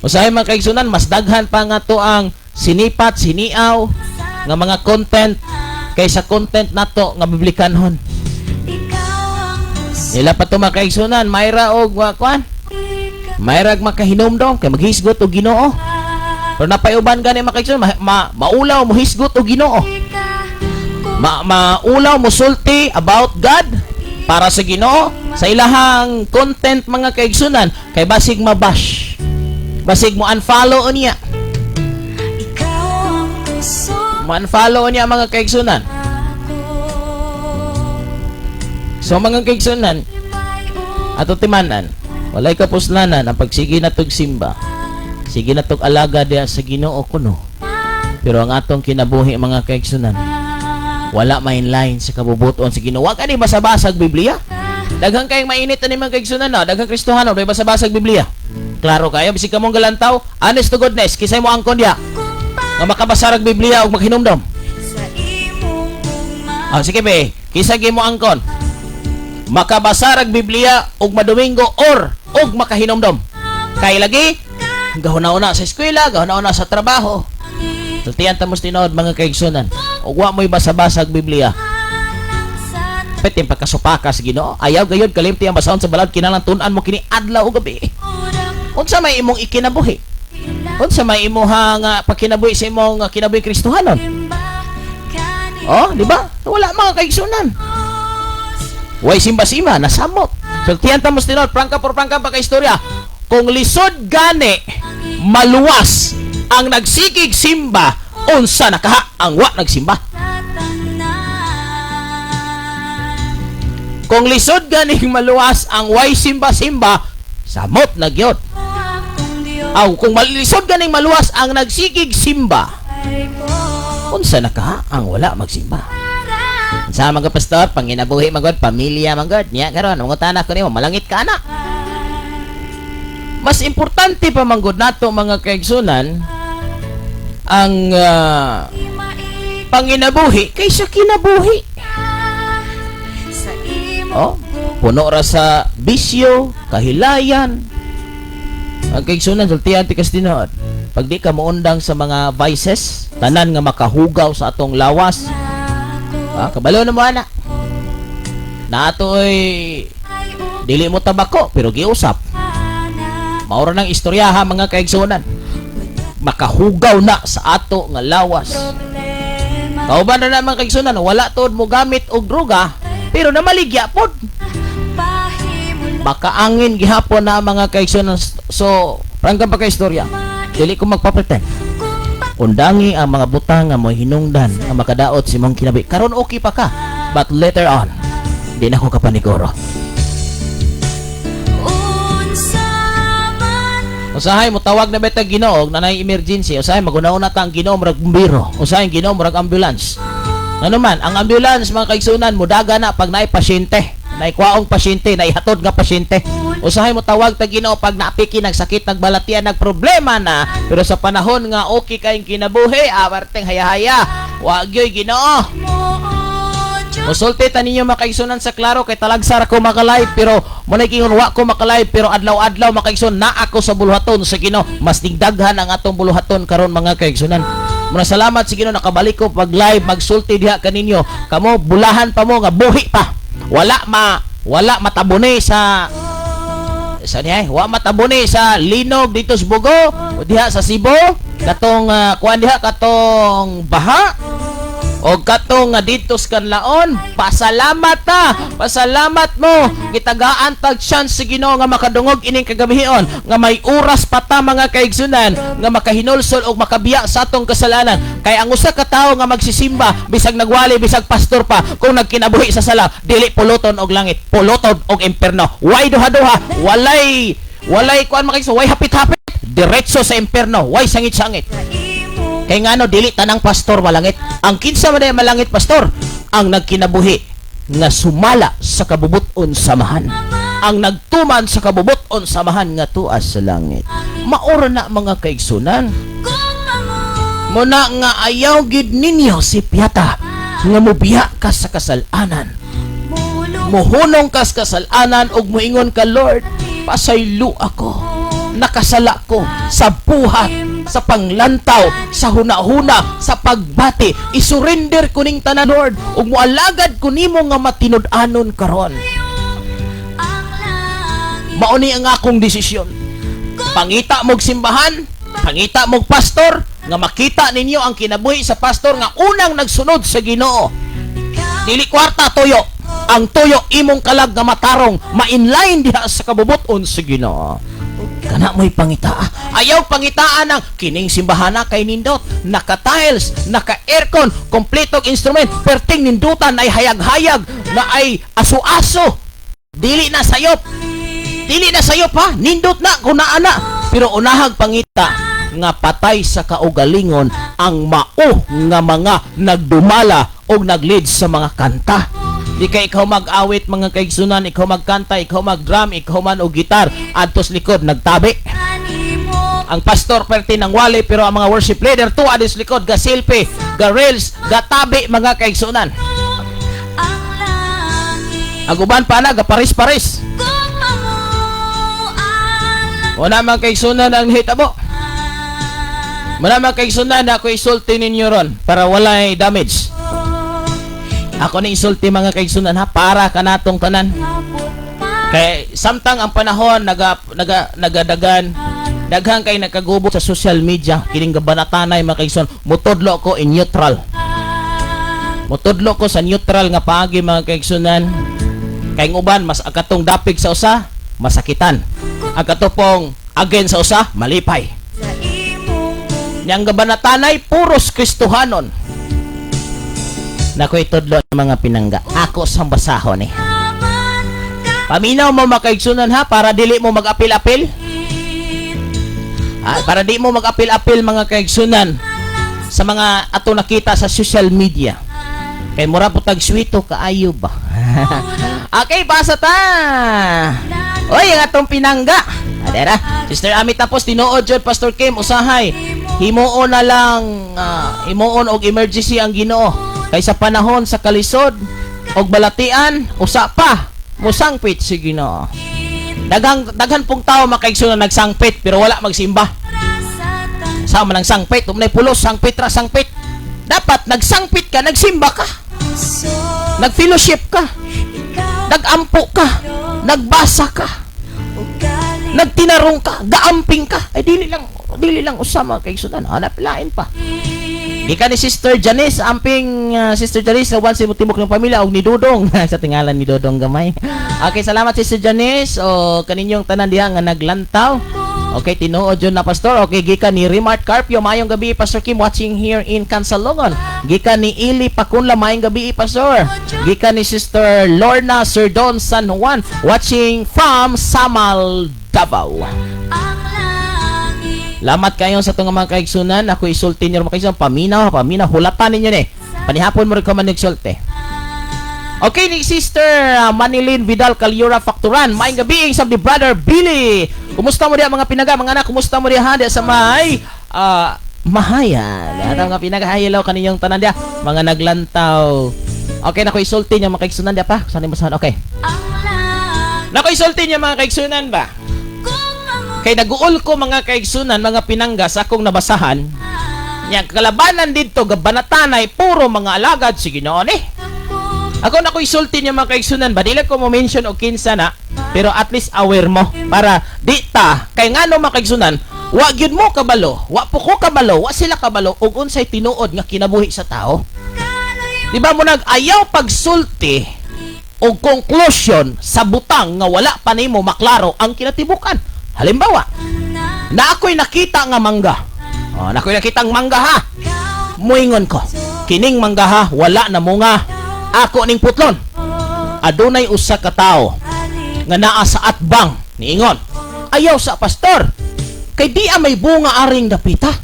Usahay, mga kaigsunan, mas daghan pa nga to ang sinipat, siniaw nga mga content kaysa content nato nga biblikanhon. Nila pa to, mga kaigsunan, mayra og kuan. Mayrag makahinumdom kay maghisgot og Ginoo. Pero napayuban gani, mga kaigsunan, maulaw mo hisgot og Ginoo. Maulaw mo sulti about God para sa Ginoo sa ilahang content, mga kaigsunan, kay basig mabash. Basig mo unfollow niya. Mo unfollow niya, mga kaigsunan. So mga kaigsunan, ato timanan, walay kapuslanan ang pagsige na tog simba. Sige na tog alaga diha sa Ginoo kuno. Pero ang atong kinabuhi, mga kaigsunan, wala may line sa kabubuton sa Ginoo. Wa kani basa-basag Biblia. Daghang kayong mainit ani, mga kaigsunan, no? Daghang Kristohano may basa-basag Biblia. Klaro kayo, bisig kamong galantaw, honest to goodness, kisay mo angkon diha nga makabasa rag Biblia ug maghinumdom? Ah, sige be, kinsa gyud mo angkon? Makabasa rag Biblia ug madomingo or ug makahinumdom. Kay lagi gahuna-una sa eskwela, gahuna-una sa trabaho. Sultian ta mo sa tinuod, mga kaigsunan. Ug wa mo'y basa-basag Biblia. Pwede pagkasupaka sa Ginoo. Ayaw gayud kalimti ang basahon sa balad, kinahanglan tun-an mo kini adlaw ug gabi. Unsa may imong ikinabuhi? Unsa may imuhang pagkinabuhi sa imong kinabuhi Kristohanon? Oh, di ba? Wala, mga kaigsunan. Way simba-simba, nasamot. Sultian ta mo sa tinuod, prangka por prangka pa ka istorya. Kung lisod gani maluwas ang nagsigig simba, unsa nakaha ang wa nagsimba? Kung lisod ganing maluwas ang way simba-simba, samot na gyud. Aw, kung lisod ganing maluwas ang nagsigig simba, unsa nakaha ang wala magsimba? Sa mga pastor, panginabuhi magod, pamilya magod. Niya karon, mangutana ko nimo, malangit ka na. Mas importante pa manggod nato, mga kaigsunan, ang panginabuhi kaysa kinabuhi. Oh, puno ra sa bisyo, kahilayan. Ang kaigsunan, sultian ti kas tinuod. Pag di ka moundang sa mga vices, tanan nga makahugaw sa atong lawas, ah, kabalo na mo ana. Naatoy dili mo tabako pero giusap. Maura ng istoryaha, mga kaigsunan. Makahugaw na sa ato nga lawas. Kauban na na, mga kaigsunan, wala tuod mo gamit og droga pero namaligya pod. Makaangin gihapon na, mga kaigsunan. So, prangka pa kay istorya. Dili ko magpa-pretend. Undangi ang mga butang nga mo hinungdan nga makadaot sa imong kinabuhi. Karon okay pa ka, but later on, di na ko kapaniguro. Unsa man. Usahay mo tawag na beta Ginoo na nay emergency. Usahay maguna-una ta ang Ginoo murag bumbero. Usahay ang Ginoo murag ambulance. Ano man, ang ambulance, mga kaigsunan, mudaga na pag naay pasyente. Naay kwaong pasyente, naay hatod nga pasyente. Usahay mo tawag ta Ginoo pag naapiki, nagsakit, nagbalatian, nagproblema na. Pero sa panahon nga okay kayong kinabuhi, awarteng haya-haya. Wa gyoy Ginoo. Mo, Diyos. Musulti ta ninyo, mga kaigsunan, sa klaro kay talagsar ako makalive, pero mo na kingon wa ko makalive, pero adlaw-adlaw, mga kaigsunan, na ako sa buluhaton sa Ginoo. Mas daghan ang atong buluhaton karon, mga kaigsunan. Muna salamat sa Ginoo, nakabalik ko pag live magsulti diha kaninyo. Kamo bulahan pa mo nga buhi pa. Wala matabuni sa niya, wa matabuni sa linog dito sa Bogo o diha sa Cebu, katong kuan diha, katong baha o katong nga dito sa Kanlaon. Pasalamat ta, pasalamat mo, gitagaan tag chance sa Ginoo nga makadungog ining kagabihion nga may oras pa ta, mga kaigsunan, nga makahinulsol og makabiya sa atong kasalanan, kay ang usa ka tawo nga magsisimba, bisag nagwali, bisag pastor pa, kung nagkinabuhi sa sala, dili puluton og langit, puluton og imperno. Way duha-duha, walay kuan, mga kaigsunan, way hapit-hapit, diretso sa imperno, way sangit-sangit. Imong Kay ngano dili tanang pastor malangit? Ang kinsa man ay malangit, pastor? Ang nagkinabuhi nga sumala sa kabubut-on samahan. Ang nagtuman sa kabubut-on samahan nga tuas sa langit. Maura na, mga kaigsunan. Kung mamo Muna nga ayaw gid ninyo si Piata nga mubiya ka sa kasalanan. Mulong. Muhunong ka sa kasalanan ug muingon ka, "Lord, pasaylo ako. Nakasala ko sa buhat, sa panglantaw, sa hunahuna, sa pagbati. Isurrender ko ning tanan, Lord, ug moalagad ko nimo nga matinud-anon karon." Ang langit. Mao ni ang akong desisyon. Pangita mog simbahan, pangita mog pastor, nga makita ninyo ang kinabuhi sa pastor nga unang nagsunod sa Ginoo. Dili kwarta tuyo. Ang tuyo imong kalag nga matarong, ma-inline diha sa kabubuton sa Ginoo. Kana mo'y pangitaa. Ayaw pangitaan ang kining simbahana kay nindot, naka-tiles, naka-aircon, kompletong instrument, perting nindutan ay hayag-hayag na ay aso-aso. Dili na sayop. Dili na sayop ha, nindot na kung naa na. Pero unahag pangita nga patay sa kaugalingon ang mao nga mga nagdumala o nag-lead sa mga kanta. Di kay ikaw mag-awit, mga kaigsunan, ikaw magkanta, ikaw mag-drum, ikaw man og gitar, adtos likod nagtabi. Animo. Ang pastor perti ng wali, pero ang mga worship leader tuwa dis likod ga selfie, ga reels, ga tabi, mga kaigsunan. Ang langit. Ang uban pa na ga paris-paris. Kung mamo ang Wala, mga kaigsunan, ang hitabo. Wala, mga kaigsunan, ako isulti ninyo ron para walay damage. Ako ni isulti, mga kaigsunan, ha, para kanatong tanan. Abot pa. Kay samtang ang panahon naga naga nagadagan, daghan kay nagkagubo sa social media kining gabanatanay, mga kaigsunan, mutudlo ko in neutral. Mutudlo ko sa neutral nga paagi, mga kaigsunan. Kay ang uban mas katong dapig sa usa masakitan. Ang katupong against sa usa malipay. Sa imong Niyang gabanatanay puros Kristohanon. Nako itudlo ng mga pinangga. Ako sang basahon eh. Aman ka. Paminaw mo, mga kaigsunan, ha, para dili mo mag-apil-apil. Ah, para di mo mag-apil-apil, mga kaigsunan, sa mga ato nakita sa social media. Kay mura po tag swito kaayo ba. Okay, basa ta. Oy, ang atong pinangga. Adera, Sister Ami tapos tinuod jud, Pastor Kim, usahay. Himuon na lang himuon og emergency ang Ginoo. Kay sa panahon sa kalisod og balatian, usa pa musangpit si Ginoo. Daghang daghan pong tao, mga kaigsunan, nagsangpit pero wala magsimba. Sa tan Sa man ang sangpit, umnay pulos, sangpit ra sangpit. Dapat nagsangpit ka, nagsimba ka, So nagfellowship ka, ikaw nagampo ka, nagbasa ka, ugali nagtinarong ka, gaamping ka. Ay dili lang usa, mga kaigsunan, hanap lain pa. Gikan ni Sister Janice, amping Sister Janice, uban sa tibok ng pamilya og ni Dudong sa tingalan ni Dudong gamay. Okay, salamat, Sister Janice, o kaninyong tanan diha nga naglantaw. Okay, tinuod yun na, Pastor. Okay, gikan ni Remart Carpio, maayong gabi, Pastor Kim, watching here in Kansalongon. Gikan ni Ili Pacunla, maayong gabi, Pastor. Gikan ni Sister Lorna Serdon San Juan, watching from Samal, Davao. Ang langit. Lamat kayo sa itong mga kaigsunan. Ako isulti niyo mga kaigsunan. Paminaw, paminaw. Hulatan ninyo ni. Panihapon mo rin ko man nagsulti. Okay, ni Sister Manilin Vidal Caliura Facturan. Maayong gabi sa di Brother Billy. Kumusta mo diya, mga pinaga, mga anak? Kumusta mo diya ha? Diya sa may Mahayan. Ato mga pinaga, hi, hello kaninyong tanan diya. Mga naglantaw. Okay, nako isulti niya mga kaigsunan diya pa. Saan mo saan? Okay. Ang langit. Nako isulti niya mga kaigsunan ba? Kung mga Kay naguol ko, mga kaigsunan, mga pinangga, sa akong nabasahan. Yang kalabanan dito, gabanatanay, puro mga alagad si Ginoo ni. Ako. Ako na ko isulti niya, mga kaigsunan ba, dili ko mo mention og kinsa na, pero at least aware mo para di ta kay ngano, mga kaigsunan, wa gyud mo kabalo, wa po ko kabalo, wa sila kabalo og unsay tinuod nga kinabuhi sa tao. Di ba mo nag ayaw pagsulti og conclusion sa butang nga wala pa nimo maklaro ang kinatibukan? Halimbawa, na ako'y nakita nga mangga. Oh, na ako'y nakita ang mangga ha. Muingon ko, "Kining mangga ha, wala na munga. Ako ning putlon." Adunay usa ka tawo nga naa sa atbang niingon, "Ayaw sa, Pastor. Kay di may bunga aring dapita."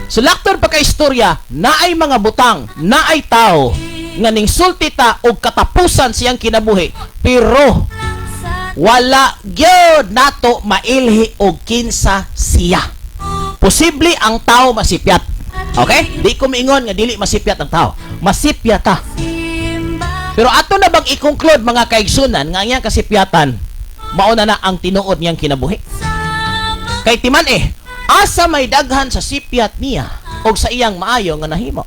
So laktor pa ka istorya, naay mga butang, naay tao nga ning sulti ta og katapusan siyang kinabuhi, pero wala gyud nato mailhi og kinsa siya. Posible ang tao masipyat. Okay? Di ko miingon nga dili masipyat ang tao. Masipyat ta. Pero ato na bang i-conclude, mga kaigsunan, nga ang iyang kasipyatan mauna na ang tinuod niyang kinabuhi? Kay timan eh, asa may daghan sa sipyat niya og sa iyang maayo nga nahimo?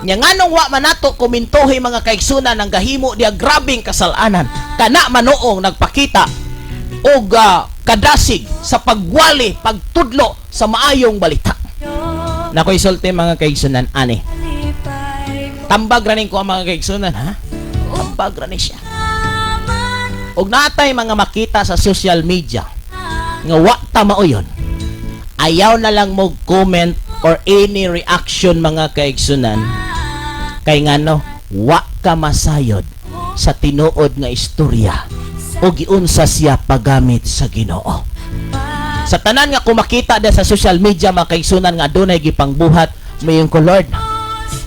Nya nganong wa man nato komentohi, mga kaigsunan, ang gahimo diya grabing kasalanan, kana manoong nagpakita og kadasig sa pagwali, pagtudlo sa maayong balita? Nakoy sulti, mga kaigsunan, ani. Tambag ra ning ko ang mga kaigsunan ha. Tambag ra ni siya. Og natay mga makita sa social media nga wa ta mauyon, ayaw na lang mo comment or any reaction, mga kaigsunan, kay ngano wa ka masayod sa tinuod nga istorya o giunsa siya paggamit sa Ginoo. Sa tanan nga kumakita da sa social media, mga kaigsunan, nga adunay gipangbuhat, mayon ko, "Lord,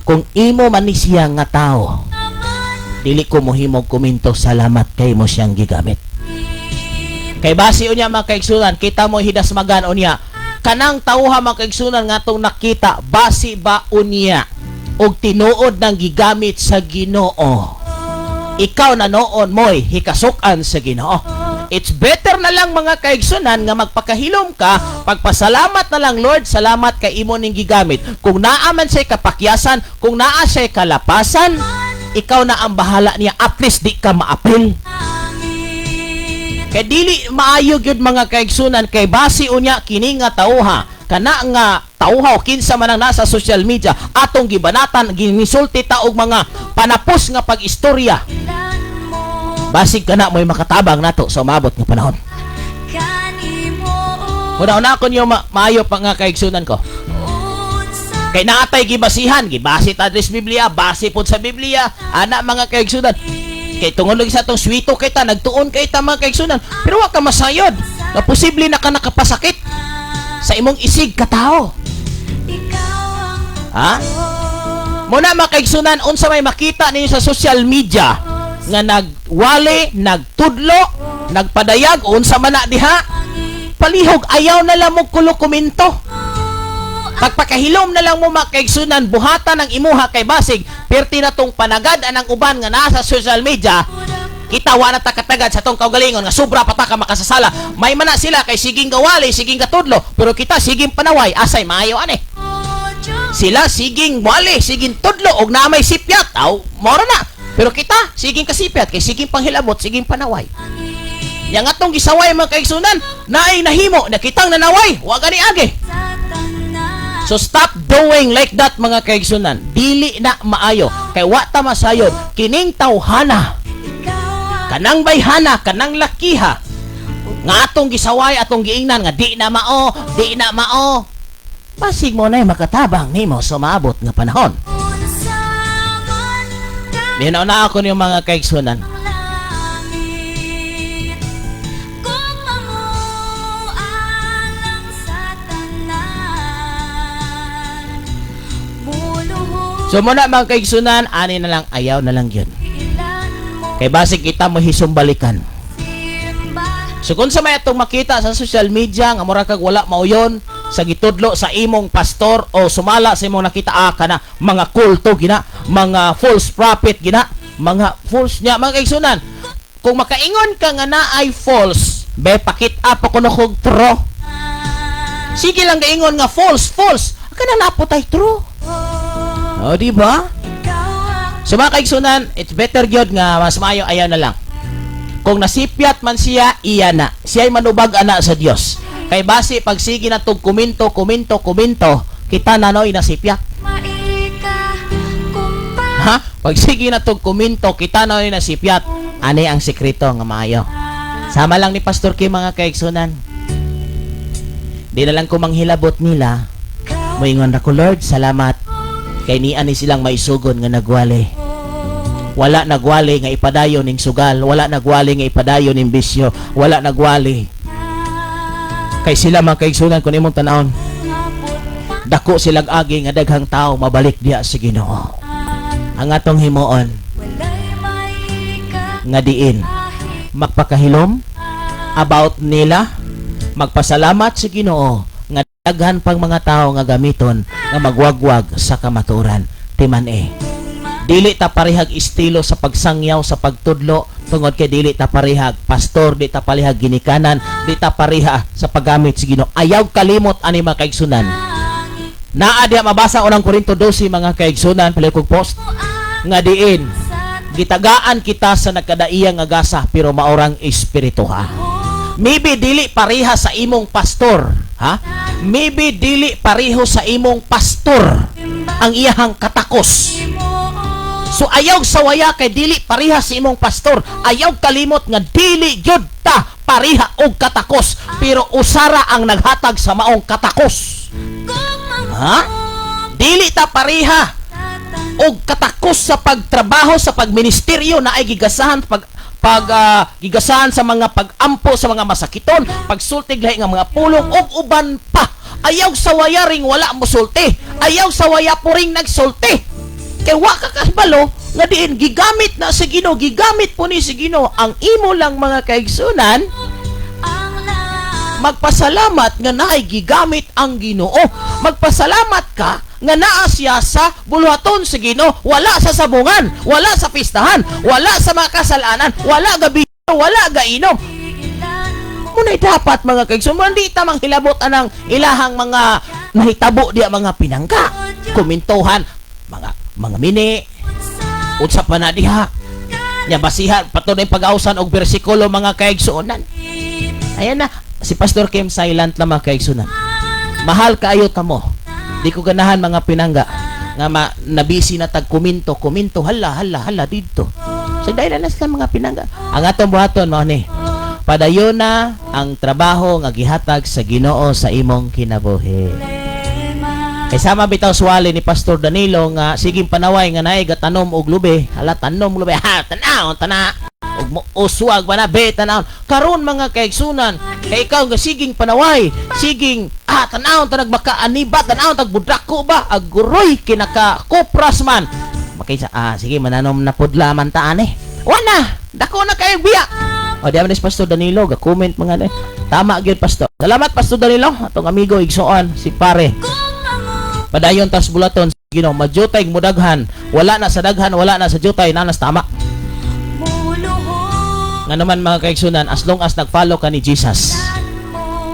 kung imo man ni siya nga tao, dili ko mohimog komento. Salamat kay mo siyang gigamit." Kay basi unya, mga kaigsunan, kita mo hidasmagan unya kanang tawha, mga kaigsunan, nga atong nakita, basi ba unya og tinuod nang gigamit sa Ginoo, ikaw na noon mo'y hikasukan sa Ginoo. It's better na lang, mga kaigsunan, nga magpakahilom ka, pagpasalamat na lang, "Lord, salamat kay imo ning gigamit." Kung naa man siya'y kapakyasan, kung naa siya'y kalapasan, ikaw na ang bahala niya. At least di ka maapil. Kay dili maayo gyud, mga kaigsunan, kay basi unya kini nga tauha, kana nga tauha o kinsa man ang nasa social media atong gibanatan, ginisulti ta og mga panapos nga pag-istorya, basig kana mo'y makatabang nato sa umabot nga panahon. Una-una ko niyo maayo pa nga kaigsunan ko. Kay naatay gibasihan, gibasi ta sa Biblia, base pod sa Biblia, ana, mga kaigsunan. Kay tungod lagi sa atong swito kay ta, nagtuon kay ta, mga kaigsunan. Pero wa ka masayod nga posible na ka nakapasakit sa imong isig katao. Ha? Muna, mga kaigsunan, unsa may makita ninyo sa social media nga nagwali, nagtudlo, nagpadayag, unsa man na diha, palihog ayaw na lang mo kulo komento. Pagpakahilom na lang mo, mga kaigsunan, buhatan ang imuha kay basig perti na tong panagad anang uban nga nasa social media. Kita wa na ta katagad sa tong kaugalingon nga sobra pa ta ka makasasala. May mana sila kay siging gawali, siging katudlo, pero kita siging panaway, asay maayo ane? Sila siging wali, siging tudlo og naa may sipyat, aw mora na. Pero kita siging kasipyat kay siging panghilabot, siging panaway. Yang atong gisaway, mga kaigsunan, naay nahimo na kitang nanaway, wa gani agi. So stop doing like that, mga kaigsunan. Dili na maayo. Kay wa ta masayod kining tawhana. Kanang bayhana, kanang lakiha nga atong gisaway, atong giingnan nga di na mao, di na mao. Basig mo na makatabang nimo sa maabot nga panahon. Minaw na ako niyo, mga kaigsunan. Langit kung mangualang sa tanan muluhod. So muna, mga kaigsunan, ani na lang, ayaw na lang yun. Ilan mo Kay basig kita mo hisumbalikan. Simba. So kung sa may atong makita sa social media nga mura kag wala mauyon sa gitudlo sa imong pastor o sumala sa imong nakita, ah, kana mga kulto gina, mga false prophet gina, mga false niya, mga kaigsunan. Kung makaingon ka nga naay false, be pakit-a pa kuno kog true. Sige lang gaingon nga false, false. Kana naputay true. Oh, di ba? Ikaw ang So mga kaigsunan, it's better gyud nga mas maayo ayaw na lang. Kung nasipyat man siya, iya na. Siya'y manubag ana sa Dios. Kay basi pag sige na tog komento, komento, komento, kita na no'y nasipyat. Maika kumpa. Ha? Pag sige na tog komento, kita na no'y nasipyat. Ani ang sekreto nga maayo. Sama lang ni Pastor Kim, mga kaigsunan. Di na lang ko manghilabot nila. Moingon ra ko, "Lord, salamat. Kay niya ni silang maisugon nga nagwali. Wala nagwali nga ipadayon ning sugal, wala nagwali nga ipadayon ning bisyo, wala nagwali." Kay sila, mga kaigsunan, kung imong tanawon, dako silag agi nga daghang tao mabalik diya sa Ginoo. Ang atong himuon Walay maika nga diin magpakahilom about nila, magpasalamat sa Ginoo nga daghan pang mga tao nga gamiton nga magwagwag sa kamatuoran. Timan eh. Dili ta parehag estilo sa pagsangyaw, sa pagtudlo, tungod kay dili ta parehag pastor, di ta parehag ginikanan, di ta pareha sa paggamit sa Ginoo. Ayaw kalimot ani, mga kaigsunan. Naa diha mabasa unang Korinto 12, mga kaigsunan, pala kog post nga diin gitagaan kita sa nagkadaiya nga gasa pero maorang espiritu, ha. Maybe dili pareha sa imong pastor, ha? Maybe dili pareho sa imong pastor ang iyahang katakos. So ayaw sawaya kay dili pareha sa imong pastor. Ayaw kalimot nga dili gyud ta pareha og katakos, pero usara ang naghatag sa maong katakos. Ha? Dili ta pareha og katakos sa pagtrabaho, sa pagministeryo na ay gigasahan pag pag ah, gigasahan sa mga pagampo sa mga masakiton, pagsultig lahi nga mga pulong ug uban pa. Ayaw sawaya ring wala mo sulti. Ayaw sawaya po ring nagsulti. Kay wa ka kasbalo nga diin gigamit na sa Ginoo, gigamit po ni sa Ginoo ang imo lang, mga kaigsunan, magpasalamat nga naay gigamit ang Ginoo. Magpasalamat ka nga naa siya sa buluhaton sa Ginoo, wala sa sabungan, wala sa pistahan, wala sa mga kasalanan, wala gabi, wala gainom. Muna'y dapat, mga kaigsunan, di ta manghilabot anang ilahang mga nahitabo diya, mga pinangga. Komentohan, mga mini, unsa pa na diha. Nya basihan patuloy pag-awsan og bersikulo, mga kaigsuonan. Ayan na, si Pastor Kim silent lang, mga kaigsunan. Mahal kaayo ta mo. Di ko ganahan mga pinangga nga nabisi na tag komento, komento, hala, hala, hala didto. So dahil na sila mga pinangga. Ang atong buhaton mao ni. Padayon na ang trabaho nga gihatag sa Ginoo sa imong kinabuhi. Kay sama bitaw suwali ni Pastor Danilo nga siging panaway nga naay gatanom og lubi, hala, tanom lubi, ha, tanaw tana ug mo uswag ba na be tanaw karon, mga kaigsunan, kay ikaw nga siging panaway, siging tanaw tanag baka ani ba, tanaw tag budrako ba, aguroy kinaka kopras man makisa, sige, mananom na pudla man ta ani, wala dako na kayo biya. O di ni Pastor Danilo ga comment mga ne. Tama gyud, Pastor. Salamat, Pastor Danilo, atong amigo igsoon si pare. Padayon tas bulaton Ginoo, majutay mudaghan, wala na sa daghan, wala na sa jutay, nanas tama. Nga naman, mga kaigsunan, as long as nag-follow ka ni Jesus,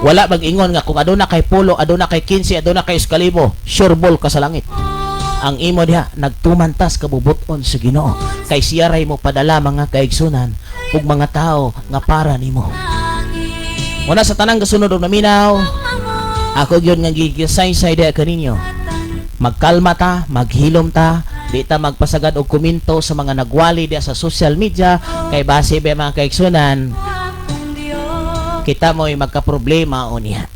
wala mag-ingon nga kung aduna kay pulo, aduna kay 15, aduna kay eskalibo, sure ball ka sa langit. Ang imo diha nagtumantas kabubuton sa Ginoo kay siya ray mo padala, mga kaigsunan, ug mga tao nga para nimo. Muna sa tanang gasunod og naminaw. Ako gyud nga gigisaysay diha kaninyo. Magkalma ta, maghilom ta, di ta magpasagad og komento sa mga nagwali diha sa social media kay base ba, mga kaigsunan, kita mo'y magka-problema unya.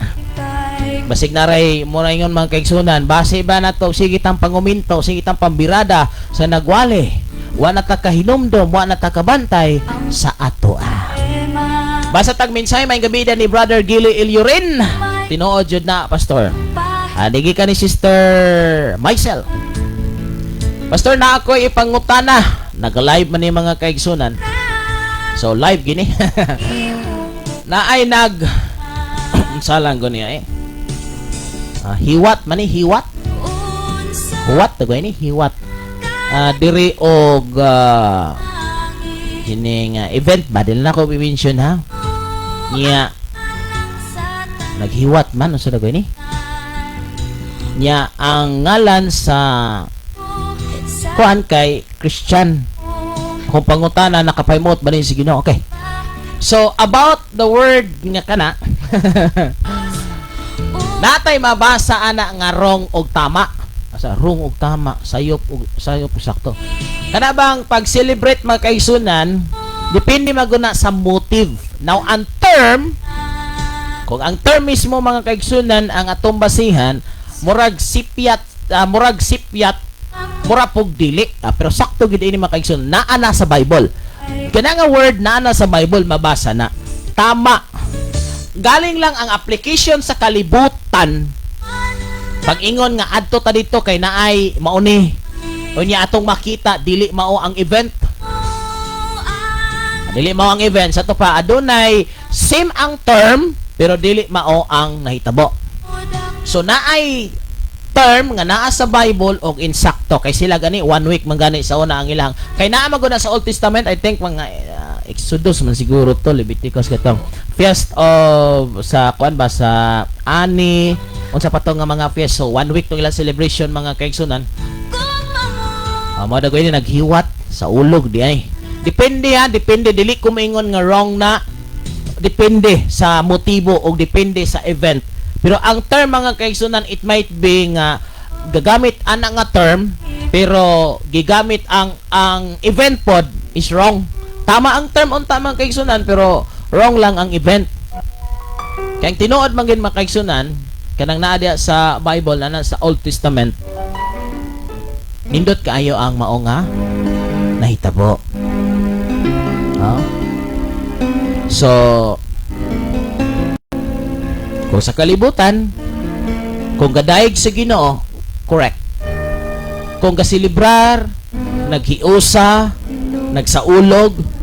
Basig naray mo na ingon, mga kaigsunan, base ba nato sige tang panguminto, sige tang pambirada sa nagwali. Wa na ta kahinumdom, wa na ta kabantay sa ato ah. Basta tag mensahe may gabida ni Brother Gili Ilyurin. Tinuod jud na, Pastor. Adigi ka ni Sister Maisel. Pastor, na ako ipangutana. Nag-live man ni, mga kaigsunan. So live gini. Na ay nag unsa lang ko niya eh. Hiwat man ni, hiwat. Huwat to ni hiwat. Diri og kining event ba, dili na ko i-mention ha. Nya naghiwat man, unsa dagoy ni? Nya ang ngalan sa kuan kay Christian. Kung pangutana, nakapaimot ba ni si Ginoo? Okay. So about the word nga kana, natay mabasa ana nga wrong og tama. Asa wrong og tama, sayop og sayop og sakto. Kana bang pag-celebrate, mga kaigsunan, depende maguna sa motive. Now ang term, kung ang term mismo, mga kaigsunan, ang atong basihan, murag sipyat, mura pug dili. Pero sakto gid ini, mga kaigsunan, naa na sa Bible. Kana nga word naa na sa Bible, mabasa na. Tama. Galing lang ang application sa kalibutan. Pag-ingon nga adto ta dito kay naay mauni. Unya atong makita dili mao ang event. Dili mao ang event sa to pa, adunay same ang term pero dili mao ang nahitabo. So naay term nga naa sa Bible og insakto kay sila gani one week man gani sa una ang ilang kay naa man gud na sa Old Testament. I think mga Exodus man siguro to, Leviticus, katong feast of sa kuan ba, sa ani, unsa pa to nga mga feast. So one week tong ilang celebration, mga kaigsunan. Mo dagoy ni naghiwat sa ulog di ay. Depende ha, depende. Dili ko maingon nga wrong na, depende sa motibo o depende sa event. Pero ang term, mga kaigsunan, it might be nga gagamit ana nga term pero gigamit ang event pod is wrong. Tama ang term unta, mga kaigsunan, pero wrong lang ang event. Kaya ang tinuod man gid, mga kaigsunan, kanang naa diya sa Bible na sa Old Testament, nindot kaayo ang mao nga nahitabo. Oh. So, kung sa kalibutan, kung gadayeg sa Ginoo, correct. Kung gasilibrar, naghiusa, nagsaulog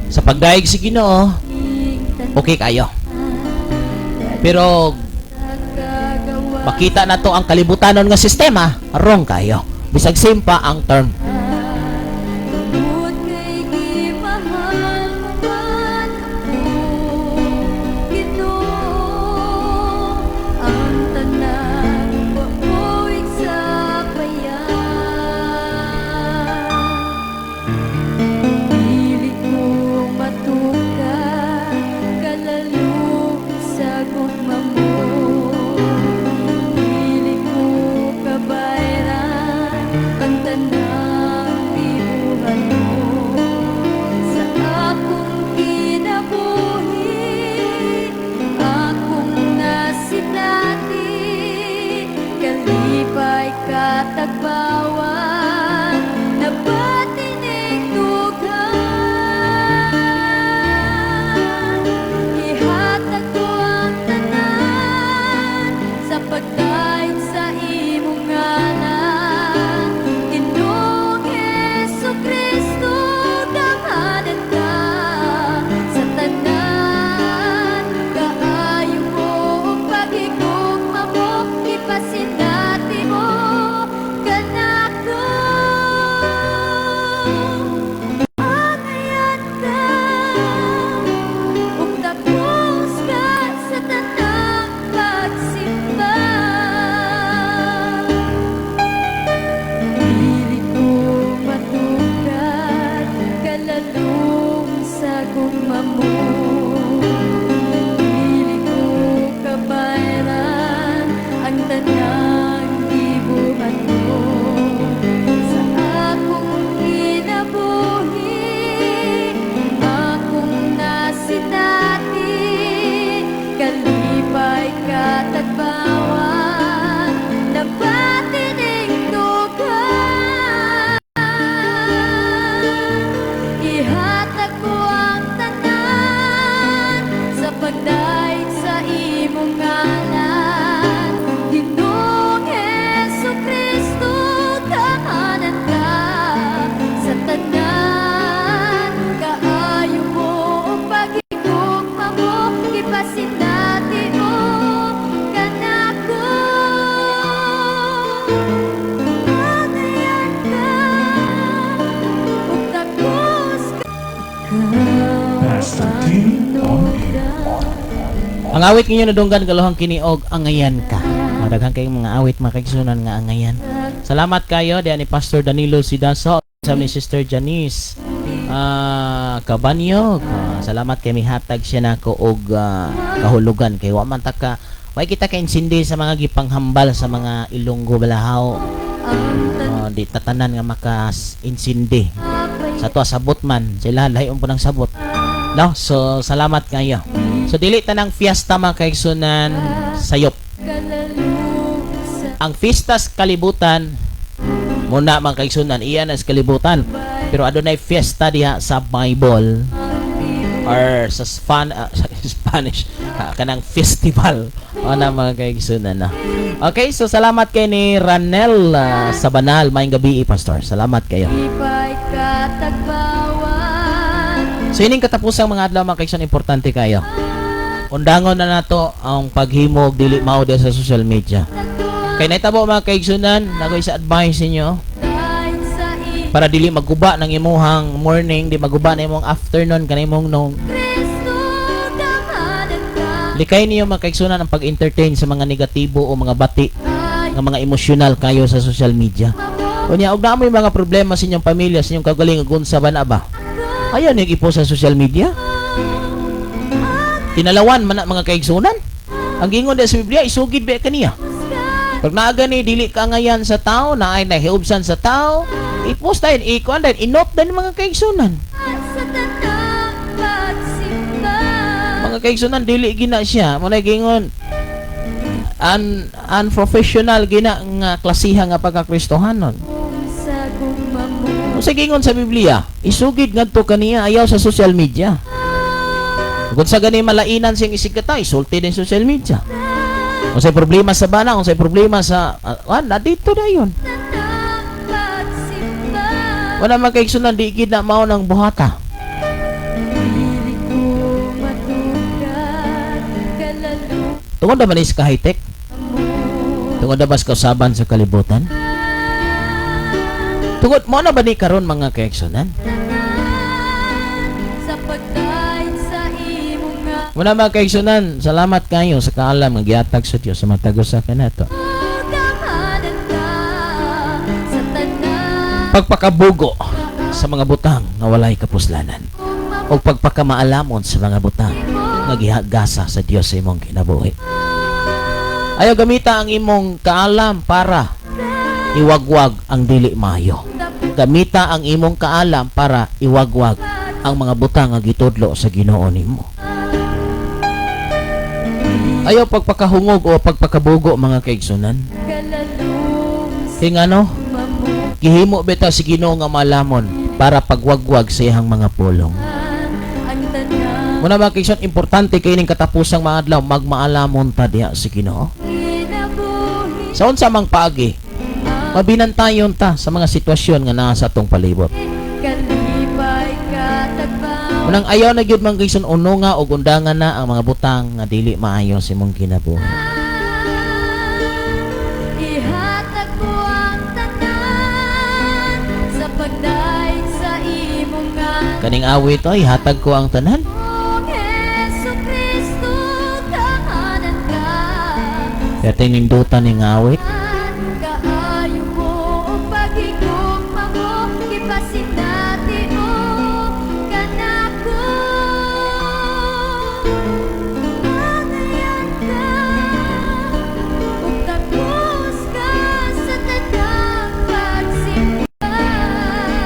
sa pagdayeg sa Ginoo, okay kayo. Pero makita na to ang kalibutanon nga sistema, wrong kayo. Bisag same pa ang term. Tungod kay gimahal mo man ako, Ginoo, ang tanan wa ko'y sapayan. Dili ko matukar kalalo sa gugma mo. Dili ko kabayran ang tanang gibuhat mo sa akong kinabuhi, akong nasinati, kalipay katagbawan, nabati ning dughan. Ihatag ko ang tanan sa pagdayeg sa imong ngalan. Ginoong Hesus Kristo, gamhanan ka sa tanan. Kaayo mo ug paghigugma mo, ipasinati mo. Ang awit ninyo nadunggan, kalohang kini og "Angayan Ka". Madaghan kayong mga awit, mga kaigsunan, nga angayan. Salamat kayo diyan ni Pastor Danilo Sidaso sa ni Sister Janice Cabanyog. Salamat kay mihatag siya nako og kahulugan kay wa man ta ka way kita ka insindi sa mga gipanghambal sa mga Ilonggo balahaw. Di tatanan nga maka insindi. Sa to sabot man sila, lahi po ng sabot. No? So salamat kayo. So dili tanang fiesta, mga kaigsunan, sayop. Ang fiesta sa kalibutan muna, mga kaigsunan, iyan na sa kalibutan. Pero adunay fiesta diha sa Bible or sa sa Spanish kanang festival ana, mga kaigsunan na. Okay, so salamat kay ni Ranel sa Banal. Maayong gabi, Pastor. Salamat kayo. So ining katapusang mga adlaw, mga kaigsunan, importante kayo. Undangon na nato ang paghimog dili mao diha sa social media. Kay nahitabo, mga kaigsunan, nagoy sa advice ninyo para dili maguba ng imuhang morning, di maguba na imong afternoon kanang imong nong likay niyo, mga kaigsunan, ang pag-entertain sa mga negatibo o mga bati nga mga emosyonal kayo sa social media. Unya og naa moy mga problema sa inyong pamilya, sa inyong kagaling ug unsa ba na ba? Ayaw niyo i-post sa social media. Tinalawan man na, mga kaigsunan. Ang gingon sa Biblia, isugid ba kaniya? Pag naa gani dili ka ngayan sa tao, na ay nahiubsan sa tao, i-post tayo, i-kuan din, i-note din, mga kaigsunan. Mga kaigsunan, dili gina siya. Muna gingon, unprofessional gina nga klasiha nga pagkakristohanon. Kung sa gingon sa Biblia, isugid ngadto kaniya, ayaw sa social media. Kung sa gani malainan siyang isigkata, isulti din social media. Kung sa problema sa bana, kung sa problema sa na dito na yun. Wala, mga kaigsunan, di gid na mao ng buhata. Dili ko matugad kalalu Tungod na ba ni sa high-tech? Tungod na ba sa kausaban sa kalibutan? Tungod mo na ba ni karon, mga kaigsunan? Sa pagdaig sa imong nga Muna, mga kaigsunan, salamat kayo sa kaalam nga gihatag sa Dios sa matag usa kanato. Gamhanan ka sa tanan. Pagpakabugo sa mga butang nga walay kapuslanan o pagpakamaalamon sa mga butang nga gihagasa sa Dios sa imong kinabuhi. Ayaw gamita ang imong kaalam para iwagwag ang dili maayo. Gamita ang imong kaalam para iwagwag ang mga butang nga gitudlo sa Ginoo nimo. Ayaw pagpakahungog o pagpakabugo, mga kaigsunan. Kalalong Kay ngano, mamo gihimo bitaw si Ginoo nga malamon para pagwagwag sa iyang mga pulong. Ang tanan. Muna, mga kaigsunan, importante kay ning katapusang mga adlaw, magmaalamon ta diha sa Ginoo. Kinabuhi. Sa unsa mang paagi, mabinantayon ta sa mga sitwasyon nga naa sa atong palibot. Kalipay katagbaw. Unang ayaw na gyud, mga kaigsunan, uno nga og undangan na ang mga butang nga dili maayo sa imong kinabuhi. Ihatag ko ang tanan sa pagdaig sa imong nga Kaning awit ay "Hatag ko ang tanan." Hesu Kristo, gamhanan ka. Kaya nindutan ning awit. Kaayo mo ug paghigugma mo gipasinati mo kanako. Angayan ka ug takos ka sa tanang pagsimba.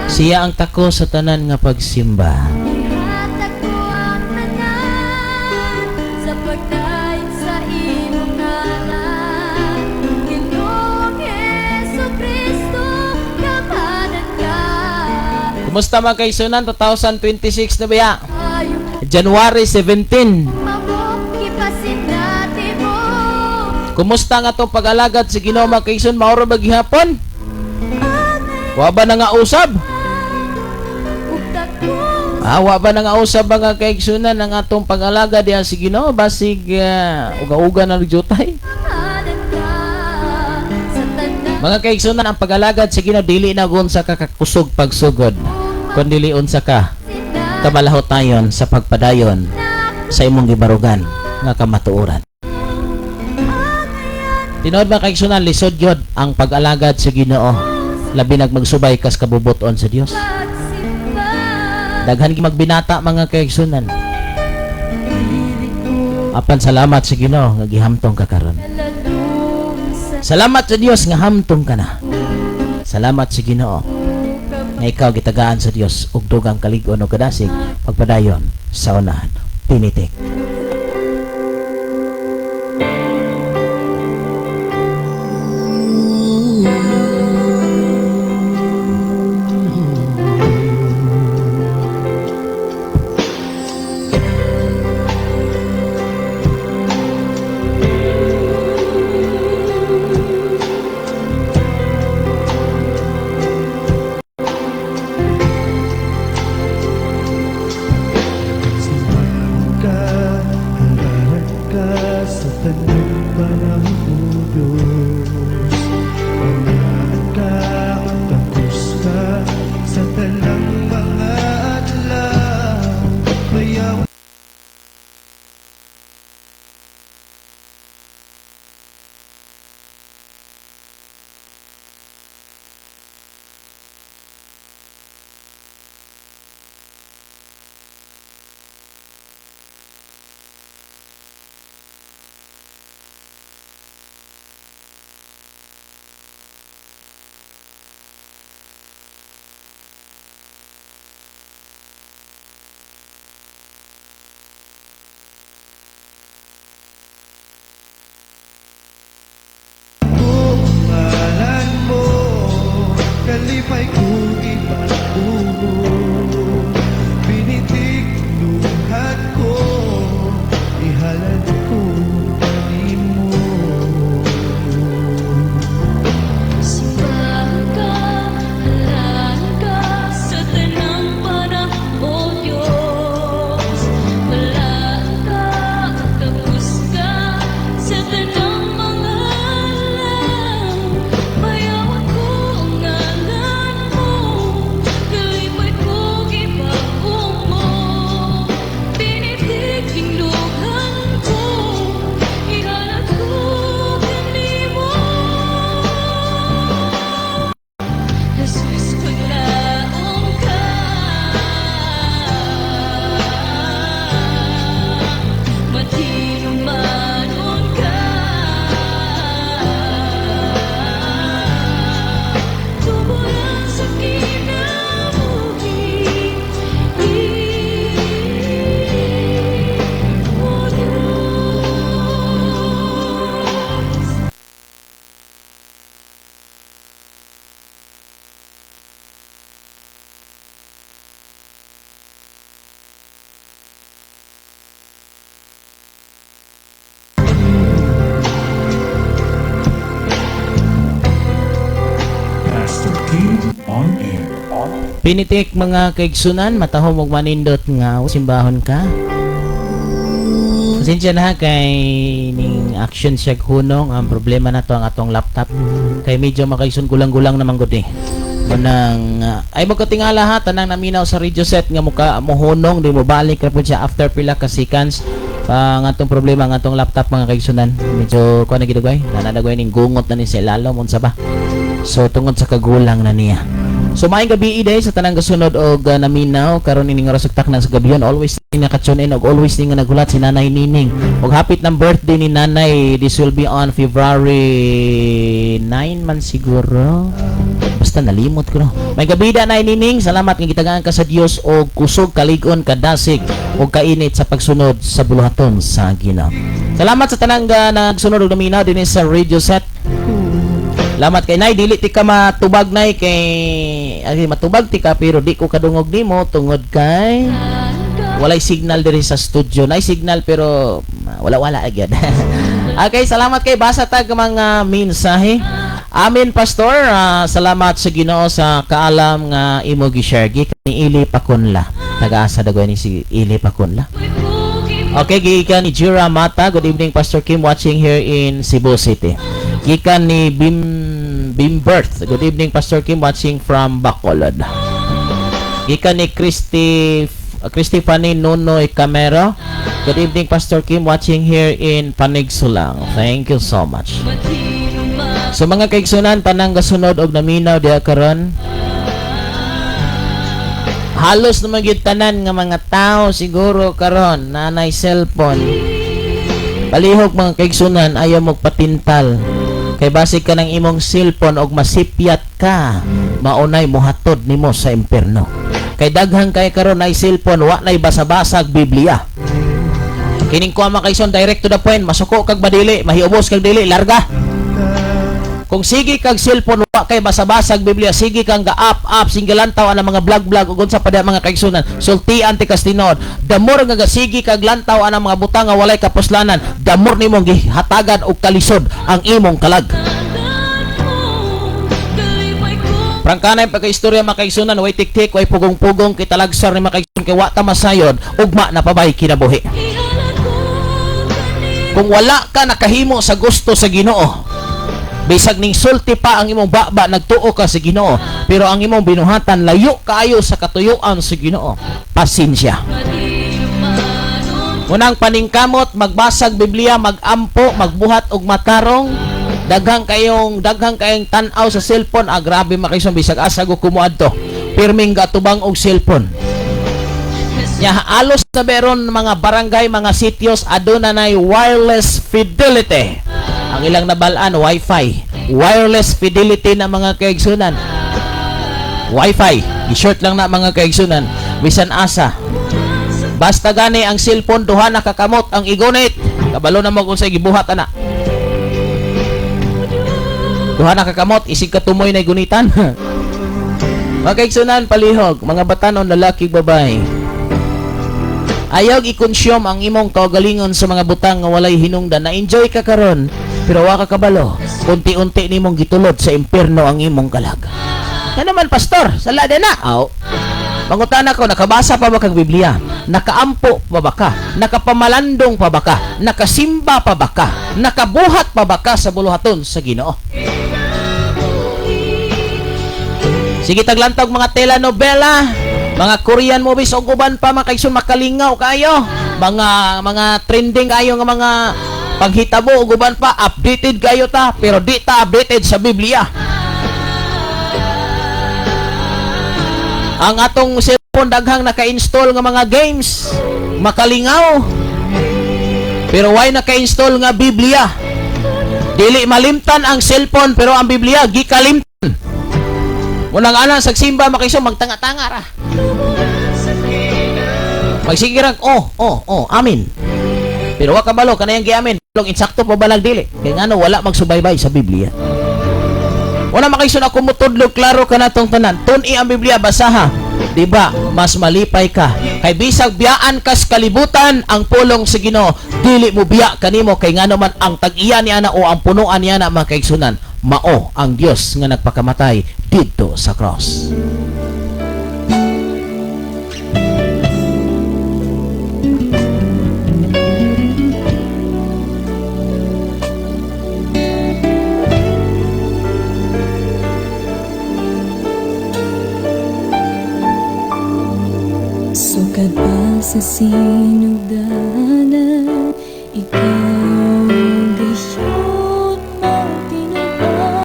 Siya ang takos sa tanan nga pagsimba. Ihatag ko ang tanan sa pagdaig sa imong ngalan. Ginoong Hesu Kristo, gamhanan ka. Kumusta, mga kaigsunan? 2026 na ba ya? Ayo mo January 17. mamo gipasinati mo. Kumusta nga tong pag-alagad sa Ginoo, mga kaigsoon? Mauro ba gihapon? Wa ba na nga usab? Ug takos Ah, wa ba na nga usab, mga kaigsunan, ang atong pag-alagad diha sa Ginoo? Basig uga-uga na jutay. Gamhanan ka sa tanan. Mga kaigsunan, ang pag-alagad sa Ginoo dili na unsa ka kakusog pagsugod, kundi unsa ka kamalahotayon sa pagpadayon sa imong gibarugan. nga kamatuoran. Tinuod, mga kaigsunan, lisod gyud ang pag-alagad sa Ginoo, labi nag magsubay kas kabubuton sa Dios. Daghan gi magbinata, mga kaigsunan. Apan salamat sa Ginoo nga gihamtong ka karon. Salamat sa Dios nga hamtong ka na. Salamat sa Ginoo nga ikaw gitagaan sa Dios og dugang kalig-on og kadasig pagpadayon sa unahan. Pinitik. Simbahan ka, halalan ka sa tanang panahon, O Diyos. Balaan ka, takos ka sa tanang mga adlaw. Bayaw ko ngalan mo, kalipay kong ipatungo. Pinitik luhat ko, ihalad ko kanimo. Simbahan ka, halalan ka sa tanang panahon, O Diyos. Balaan ka, kapos ka sa tanang mga adlaw. Bayawat ko ang ngalan mo, kalipay ko gipaungo. Pinitik hinlughan ko, ihalad ko kanimo. Jesus, paglaom ka, matinumanon ka, tuburan sa kinabuhi, O Diyos. Pastor Kim on air. Pinitik, mga kaigsunan, matahom og manindot nga simbahon ka. Pasensya na ha kay ning action siya hunong, ang problema na to ang atong laptop kay medyo, mga kaigsun, gulang-gulang naman gud eh. Munang ay magkatingala ha tanang naminaw sa radio set nga muka mohunong, di mo balik ra pud siya after pila ka seconds. Pa ang atong problema ang atong laptop, mga kaigsunan, medyo kuan na gid gay, nanadagway ning gungot na ni sa ilalom unsa ba. So tungod sa kagulang na niya. So maayong gabi day sa tanang gasunod og naminaw karon ining oras ug takna sa gabion. Always ni naka-tune in og always ni nga nagulat si Nanay Nining. Og hapit ng birthday ni Nanay, this will be on February 9 man siguro. Basta nalimot ko, no. Maayong gabi da, Nay Nining, salamat nga gitagaan ka sa Dios og kusog, kalig-on, kadasig og kainit sa pagsunod sa buluhaton sa Ginoo. Salamat sa tanang nagsunod og naminaw dinhi sa radio set. Salamat kay Nay, dili ti ka matubag, Nay, kay ay matubag ti ka pero di ko kadungog nimo tungod kay walay signal diri sa studio. Nay signal pero wala-wala agad. Okay, salamat kay basa tag mga mensahe. Amen, Pastor. Salamat sa Ginoo sa kaalam nga imo gi-share gikan ni Ili Pakunla. Taga-asa dagoy ni si Ili Pakunla. Okay, gikan ni Jira Mata. Good evening, Pastor Kim, watching here in Cebu City. Gikan ni Bim Bim Birth. Good evening, Pastor Kim, watching from Bacolod. Gikan ni Christy Christiphany Nonoy Camero. Good evening, Pastor Kim, watching here in Panigsulang. Thank you so much. So mga kaigsunan, tanang gasunod og naminaw diha karon. Halos naman gyud tanan nga mga tao siguro karon nanay cellphone. Palihog mga kaigsunan, ayaw magpatintal. Kay basig ka ng imong cellphone og masipyat ka, maunay mohatod nimo sa impierno. Kay daghang kay karon ay cellphone, wa nay basa-basag Biblia. Kining kuha mga kaigsoon, direct to the point, masuko kag badili, mahiubos kag dili, larga. Kung sige kag cellphone, wa kay basa-basag Biblia, sige kang ga-up up singgalantaw ang mga vlog-vlog ug unsa pa diha mga kaigsunan, sultian ti kas tinuod. The more nga gasigi kag lantaw ang mga butang nga walay kapuslanan, the more nimong gihatagan og kalisod ang imong kalag. Prangkanay pagka-istorya mga kaigsunan, way tik-tik, way pugong-pugong, kitalagsar ni mga kaigsunan, kay wa ta masayod, ugma na pabay kinabuhi. Kung wala ka nakahimo sa gusto sa Ginoo, bisag ning sulti pa ang imong baba, nagtuo ka sa Ginoo, pero ang imong binuhatan layo kaayo sa katuyuan sa Ginoo. Pasensya. Unang paningkamot, magbasag Biblia, magampo, magbuhat og matarong. Daghang kayong tan-aw sa cellphone. Ah, grabe mga kaigsoon, bisag asa go kumuadto. Pirming gatubang og cellphone. Nya alos na meron mga barangay, mga sityos, aduna nay wireless fidelity. Ang ilang nabalaan, wifi. Wireless fidelity na mga kaigsunan. Wifi. I-short lang na mga kaigsunan. Bisan asa. Basta gani ang cellphone, duha na kakamot ang igunit. Kabalo na mo kung sa gibuhat ana. Duha na kakamot, isig katumoy na igunitan. Mga kaigsunan, palihog, mga batanon, lalaki, babae. Ayaw i-consume ang imong kaugalingon sa mga butang nga walay hinungdan. Na-enjoy ka karon, pero wa ka kabalo. Unti-unti nimong gitulod sa impierno ang imong kalag. Na naman, pastor, sala din na. Aw. Mangutana ko, nakabasa pa ba kag Biblia? Nakaampo pa ba ka? Nakapamalandong pa ba ka? Nakasimba pa ba ka? Nakabuhat pa ba ka sa buluhaton sa Ginoo? Sige, taglantog mga telenovela, mga Korean movies og uban pa mga kaigsoon, makalingaw kayo. Mga trending kayo nga mga paghitabo og uban pa, updated kayo ta, pero di ta updated sa Biblia. Ang atong cellphone daghang naka-install nga mga games, makalingaw. Pero why naka-install nga Biblia? Dili malimtan ang cellphone pero ang Biblia gikalimtan. Unang ana sa simba makaiso magtanga-tanga ra. Magsigirang oh, amin. Pero wa kabalo kanayang giamin, long insakto pa balag dili. Kay ngano wala magsubaybay sa Biblia. Wala makaiso na kumutudlo klaro ka natong tanan. Tun-i ang Biblia basaha. Di ba? Mas malipay ka. Kay bisag biyaan kas kalibutan ang pulong sa Ginoo, dili mo biya kanimo kay ngano man ang tag-iya ni ana o ang punuan ni ana mga kaigsunan, mao ang Dios nga nagpakamatay didto sa cross. Sukad pa sa sinugdanan, ikaw gayon matinupanon.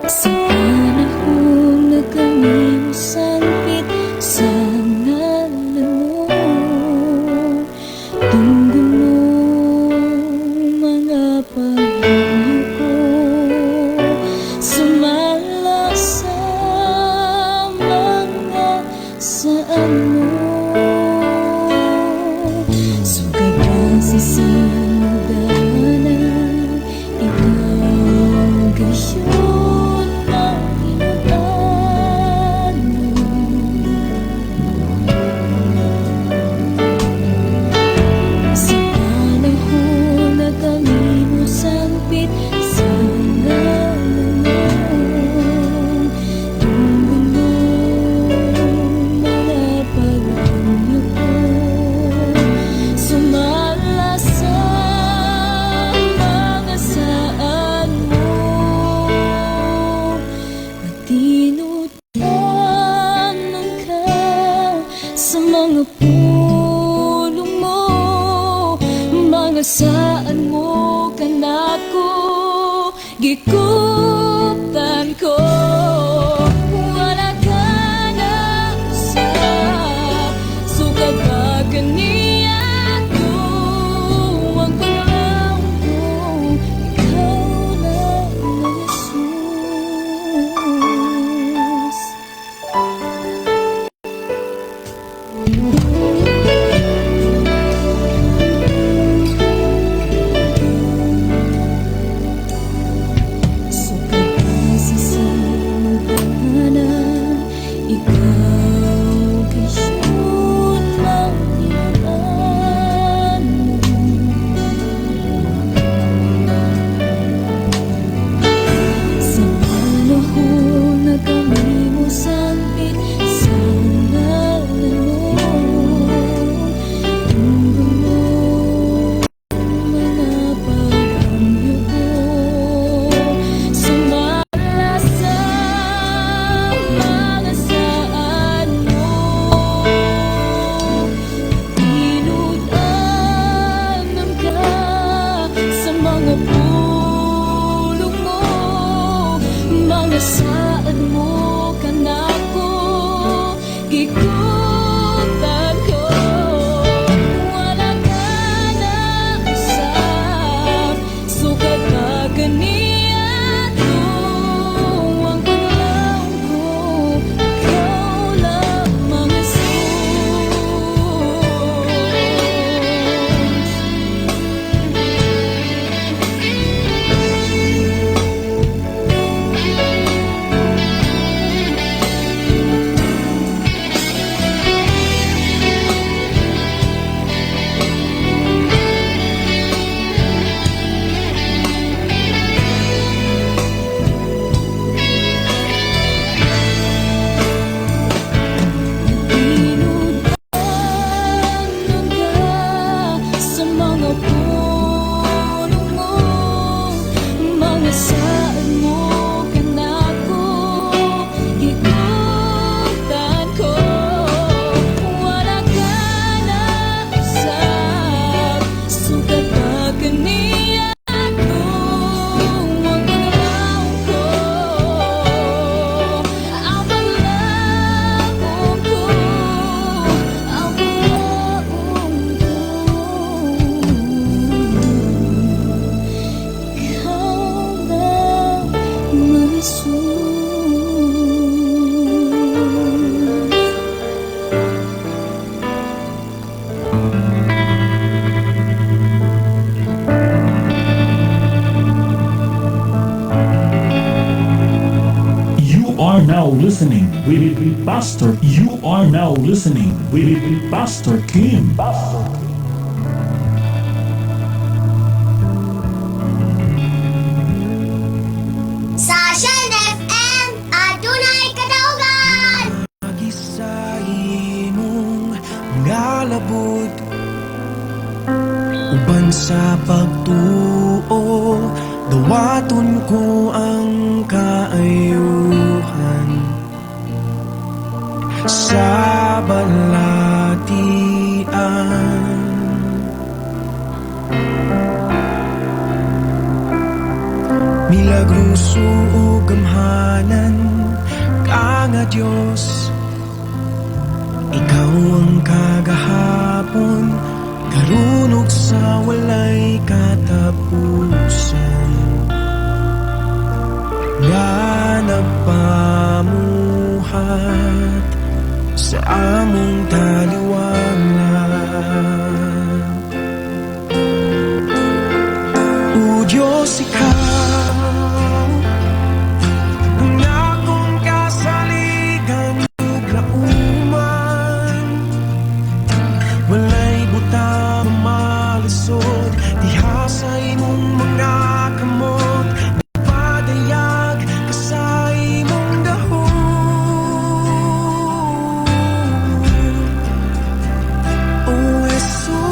Sa panahon na kami masampit sa ngalan mo, tunggo mo mga pahingyo ko, sumala sa mga saan mo. Sukad pa sa sinugdanan, ikaw gayon matinupanon. Mga pulong mo, mga saad mo kanako, gikuptan ko. Wala ka na usab, sukad pa kaniadto. Ang paglaom ko, ikaw lang, Jesus. Sukad pa sa simbahanan, ikaw kay siyun mang tinun-an. Sa panahon na kami mosampit sa ngalan mo, tungod mo mga pag-ambyo ko. Sumala sa mga saad mo, Tinud-anon ka sa mga pulong mo, mga saad mo kanako, gikuptan ko. Wala ka na usab, sukad pa kaniadto. Ang paglaom ko, ikaw lamang, Jesus. Tinud-anon ka sa mga pulong mo, mga saad mo kanako, gikuptan ko. Wala ka na usab, sukad pa kaniadto. Ang paglaom ko, ang paglaom ko, ang paglaom ko, ikaw lamang, Jesus. You are now listening with Pastor. You are now listening with Pastor Kim. Pastor Kim. Sa Shine FM, adunay kadaugan! Sa imong nga labud, uban sa pagtuo, dawaton ko ang kaayuhan. Sa balatian, milagroso ug gamhanan ka nga Dios. Ikaw ang kagahapon, karon ug sa walay katapusan, nga nagpamuhat sa among taliwala. O Diyos, ikaw ang akong kasaligan ug kauman. Walay butang malisod diha sa imong mga kamot. Nagpadayag ka sa imong gahom. O Jesus,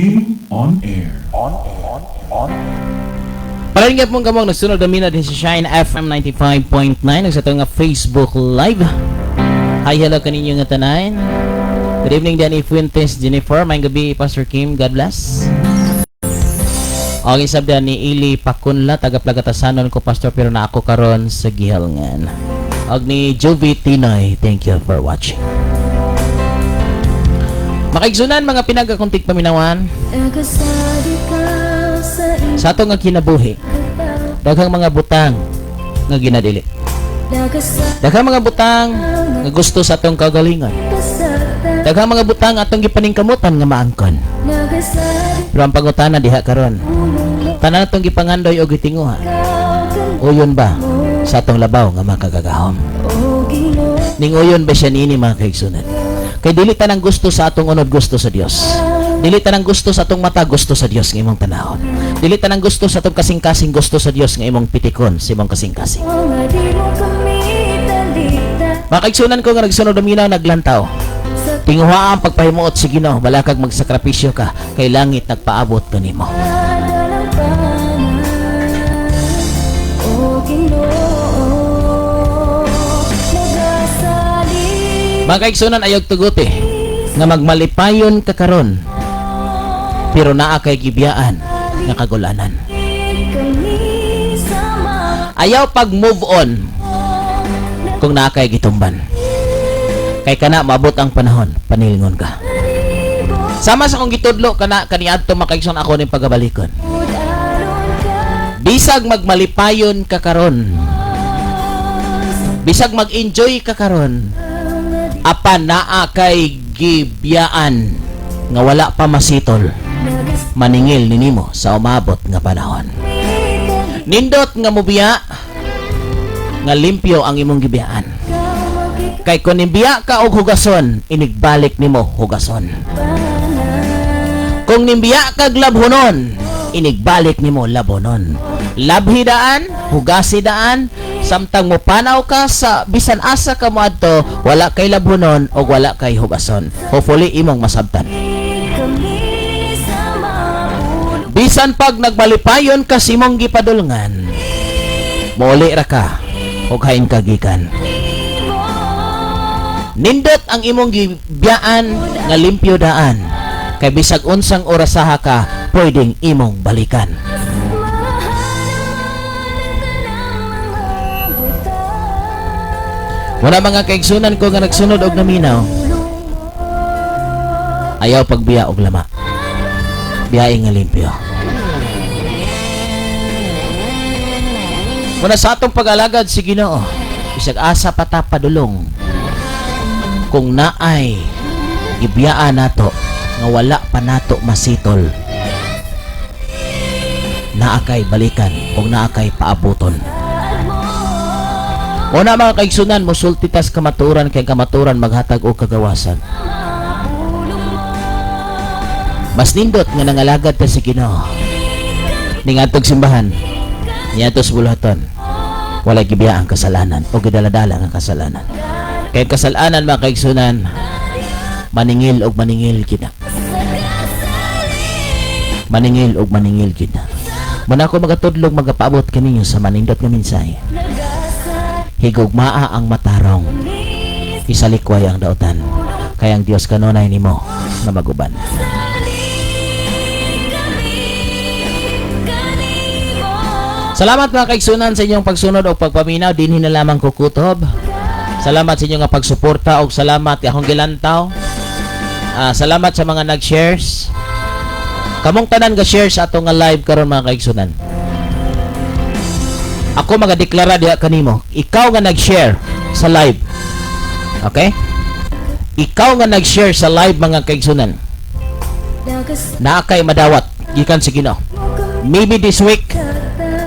Kim on Air. On Air. On. Palingap mong kamong nagsunod damina din sa Shine FM 95.9 ug sa atong nga Facebook Live. Hi, hello kaninyo nga tanan. Good evening, Danny Fuentes, Jennifer. Maayong gabi, Pastor Kim. God bless. Okay, sab ni Ili Pakunla, taga Plagatasanon ko, Pastor, pero na ako karon sa Gihalngan. Og ni Jovi Tinoy, thank you for watching. Makaigsunan mga pinagkakuntik paminawan sa ato nga kinabuhi, daghang mga butang nga ginadili, daghang mga butang nga gusto sa atong kagalingon, daghang mga butang atong gipaningkamutan nga maangkon. Pero ang pangutana diha karon, tanan atong gipangandoy o gitinguha, uyon ba sa atong labaw nga makagagahom? Ning uyon ba siya niini, mga kaigsunan? Kay dili tanang gusto sa atong unod gusto sa Dios. Dili tanang gusto sa atong mata gusto sa Dios nga imong tanawon. Dili tanang gusto sa atong kasing-kasing gusto sa Dios nga imong pitikon sa imong kasing-kasing. Mga kaigsunan ko nga nagsunod minaw naglantaw. Tinguha ang pagpahimuot sa Ginoo, balakag magsakripisyo ka kay langit nagpaabot kanimo. Mga kaigsunan, ayaw tuguti nga magmalipayon ka karon pero naa kay gibiyaan nga kagulanan. Ayaw pag move on kung naa kay gitumban. Kay kana maabot ang panahon, panilngon ka. Sama sa kong gitudlo kana kaniadto, makaigsoon, ako ning pagabalikon. Bisag magmalipayon ka karon, bisag mag-enjoy ka karon, apan naa kay gibiyaan nga wala pa masitol, maningil ninimo sa umabot nga panahon. Nindot nga mobiya nga limpyo ang imong gibiyaan. Kay kung nimbiya ka og hugason, inigbalik nimo hugason. Kung nimbiya kag labhonon, inigbalik nimo labhonon. Labhi daan, hugasi daan, samtang mo panaw ka sa bisan asa ka moadto, wala kay labhonon o wala kay hugason. Hopefully imong masabtan. Bisan pag nagmalipayon ka sa imong gipadulngan, muli ra ka og hain ka gikan. Nindot ang imong gibiyaan nga limpyo daan. Kay bisag unsang orasaha ka, pwedeng imong balikan. Wala mga kaigsunan ko nga nagsunod og naminaw. Ayaw pagbiya og lama. Biyae nga limpyo. Muna sa atong pag-alagad si Ginoo, bisag asa pa ta padulong, kung naay gibiyaan nato nga wala pa nato masitol, naa kay balikan o naa kay paabuton. Una mga kaigsunan, musulti tas kamaturan kay kamaturan maghatag og kagawasan. Mas nindot nga nangalagad ta sa Ginoo. Ningadtog simbahan, niadto sa buluhaton, wala gibiya ang kasalanan o gidaladala ang kasalanan. Kay kasalanan mga kaigsunan, maningil og maningil gid na. Maningil og maningil gid na. Muna ako magatudlog magapaabot kaninyo sa manindot nga mensahe. Higugmaa ang matarong, isalikway ang dautan. Kaya ang Dios kanunay nimo nga maguban. Salamat mga kaigsunan sa inyong pagsunod o pagpaminaw. Dinhi na lamang kukutob. Salamat sa inyong nga pagsuporta og salamat akong gilantaw. Salamat sa mga nag-shares. Kamong tanan ga share sa atong nga live karon mga kaigsunan. Ako magadeklara diha kanimo, ikaw nga nag-share sa live. Okay? Ikaw nga nag-share sa live mga kaigsunan. Naa kay madawat gikan sa Ginoo. Maybe this week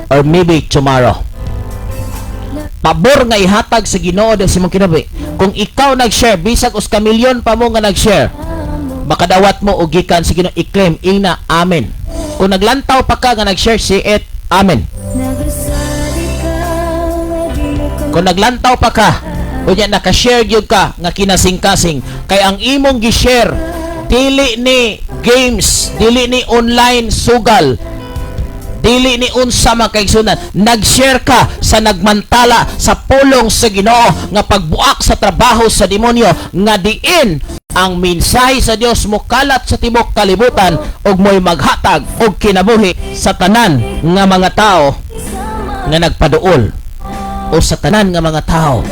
or maybe tomorrow. Pabor nga ihatag sa Ginoo sa imong kinabuhi. Kung ikaw nag-share, bisag usa ka milyon pa mo nga nag-share, makadawat mo og gikan sa Ginoo, i-claim ina amen. Kung naglantaw pa ka nga nag-share, say it amen. Kung naglantaw pa ka, unya naka-share gyud ka nga kinasing-kasing, kay ang imong gi-share dili ni games, dili ni online sugal, dili ni unsa, mga kaigsunan. Nag-share ka sa nagmantala sa pulong sa Ginoo nga pagbuak sa trabaho sa demonyo, nga diin ang mensahe sa Dios mokalat sa tibok kalibutan ug mo'y maghatag og kinabuhi sa tanan nga mga tao nga nagpaduol o sa tanan nga mga tao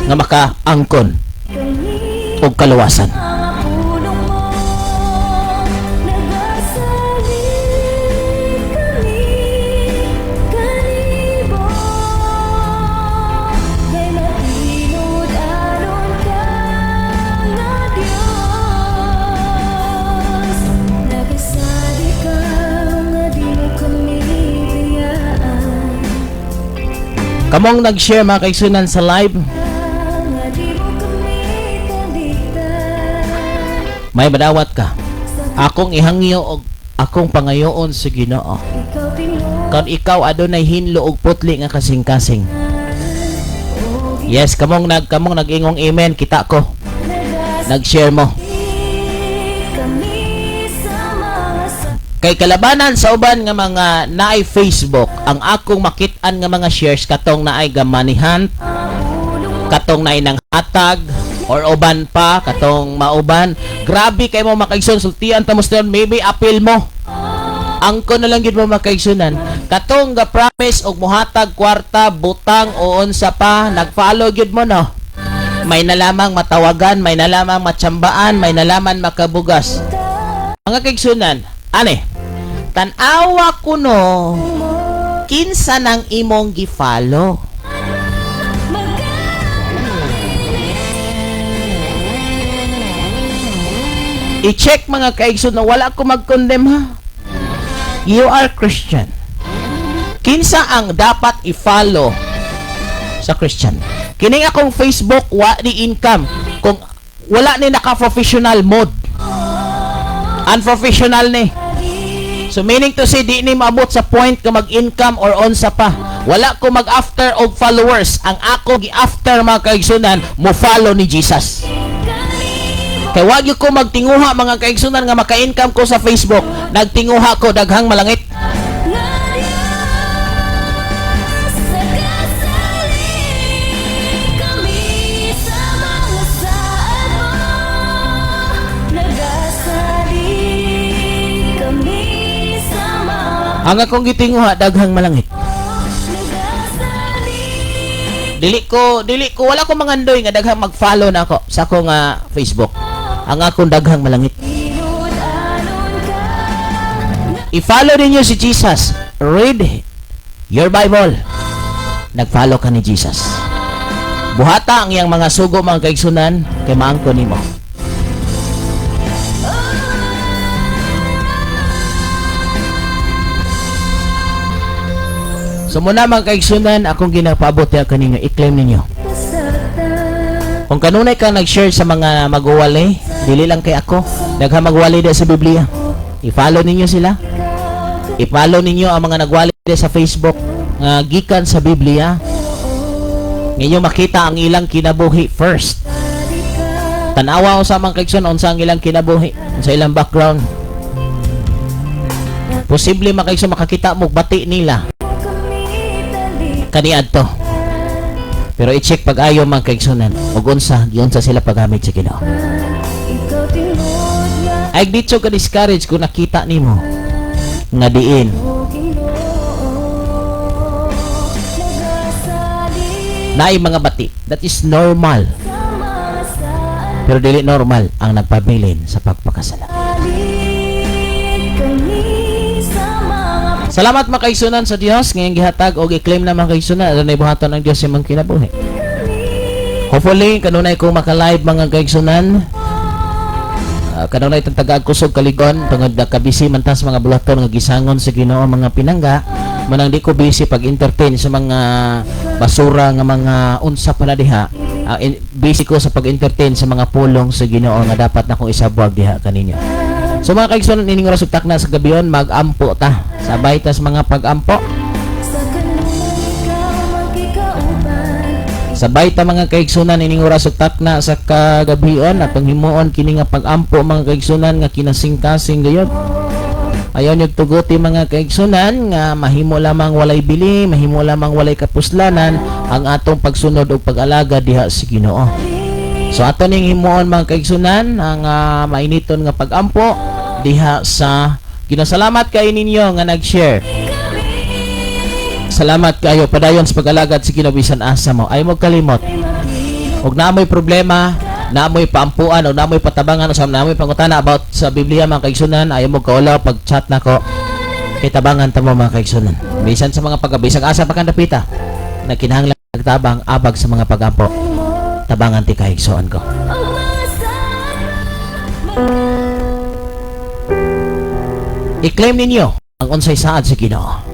nga makaangkon og kaluwasan. Mga pulong mo, nagasalig kami kanimo, kay matinud-anon ka nga Dios. Nagasalig ka nga di mo kami biyaan. Kamong nag-share, mga kaigsunan, sa live, Nga di mo kami talikdan. May madawat ka. Akong ihangyo og akong pangayoon sa Ginoo. Ikaw tinuod. Kon ikaw adunay hinlo og putli nga kasing-kasing. Yes, kamong nag-ingong amen, kita ko. Nag-share mo. Kami sa mga sa Kay kalabanan sa uban nga mga naay Facebook, ang akong makit-an nga mga shares katong naay gamanihan, katong naay nang hatag or uban pa, katong mauban. Grabe kay mo, makaigsoon, sultian ta mo sa maybe appeal mo. Angko na lang gyud mo, makaigsunan. Katong ga promise og muhatag kwarta, butang o unsa pa, nag-follow gyud mo, no. May nalamang matawagan, may nalamang matsambaan, may nalaman makabugas. Mga kaigsunan, ane, tan-awa kuno kinsa nang imong gi-follow. I-check, mga kaigsoon, na wala ko mag-condemn ha. You are Christian. Kinsa ang dapat i-follow sa Christian? Kining akong Facebook, wa ni income. Kung wala ni naka-professional mode. Unprofessional ni. So meaning to say, di ni maabot sa point ka mag-income or unsa pa. Wala ko mag-after og followers. Ang ako gi-after, mga kaigsunan, mo follow ni Jesus. Kay wag gyud ko magtinguha, mga kaigsunan, nga maka-income ko sa Facebook. Nagtinguha ko daghang malangit. Nga Diyos, nagasalig kami sa mga saad mo. Nagasalig kami sa mga Ang akong gitinguha daghang malangit. Nagasalig Dili ko wala ko mangandoy nga daghang mag-follow na ako sa akong Facebook. Ang akong daghang malangit. Tinud-anon ka. I-follow ninyo si Jesus. Read your Bible. Nag-follow ka ni Jesus. Buhata ang iyang mga sugo, mga kaigsunan, kay maangko nimo. So muna, mga kaigsunan, akong ginapaabot ya kaninyo, i-claim ninyo. Nasaktan. Kung kanunay ka nag-share sa mga magwali, dili lang kay ako, daghang magwali di sa Biblia. I-follow ninyo sila. I-follow ninyo ang mga nagwali di sa Facebook nga gikan sa Biblia. Ninyo makita ang ilang kinabuhi first. Tanawa sa mga kaigsoon unsa ang ilang kinabuhi, unsa ilang background. Posible, mga kaigsoon, makakita mo bati nila kaniadto. Pero i-check pag-ayo, mga kaigsunan ug unsa giunsa sila paggamit sa Ginoo. Ikaw tinuod nga Ay dito ka discourage kung nakita nimo nga diin Ginoo. Nagasalig naay mga bati. That is normal. sa mga saad. Pero dili normal ang nagpabilin sa pagpakasala. Salig kami sa mga Salamat, mga kaigsunan, sa Dios ngayong gihatag og i-claim na, mga kaigsunan, adunay buhaton ang Dios sa imong kinabuhi. Hopefully kanunay ko maka-live, mga kaigsunan. Kanunay tang tagaag kusog kaligon tungod na kabisi man tas mga bulaton nga gisangon sa Ginoo, mga pinangga. Manang di ko busy pag-entertain sa mga basura nga mga unsa pa na diha. Busy ko sa pag-entertain sa mga pulong sa Ginoo nga dapat nakong isabwag diha kaninyo. So mga kaigsunan, ining oras ug takna sa gabion, mag-ampo ta. Sabay ta sa mga pag-ampo. Sa kanunay ikaw magkikauban. Sabay ta, mga kaigsunan, ining oras ug takna sa kagabion, atong himuon kini nga pag-ampo, mga kaigsunan, nga kinasing-kasing gayud. Ayaw niyo tuguti, mga kaigsunan, nga mahimo lamang walay bili, mahimo lamang walay kapuslanan ang atong pagsunod ug pag-alaga diha sa Ginoo. So ato ning himuon, mga kaigsunan, ang mainiton nga pag-ampo diha sa Ginoo. Salamat kay ninyo nga nag-share. Salamat kayo, padayon sa pag-alagad sa Ginoo bisan asa mo. Ay mo kalimot. Og naa moy problema, naa moy paampuan o naa moy patabangan o sa naa moy pangutana about sa Biblia, mga kaigsunan, ayaw mo kaulaw pag chat nako. Kay tabangan ta mo, mga kaigsunan. Bisan sa mga pagkabisag asa pa kang dapita na kinahanglan nagtabang abag sa mga pagampo. Tabangan ti kaigsuon ko. Ang mga saad I-claim ninyo ang unsay saad sa Ginoo.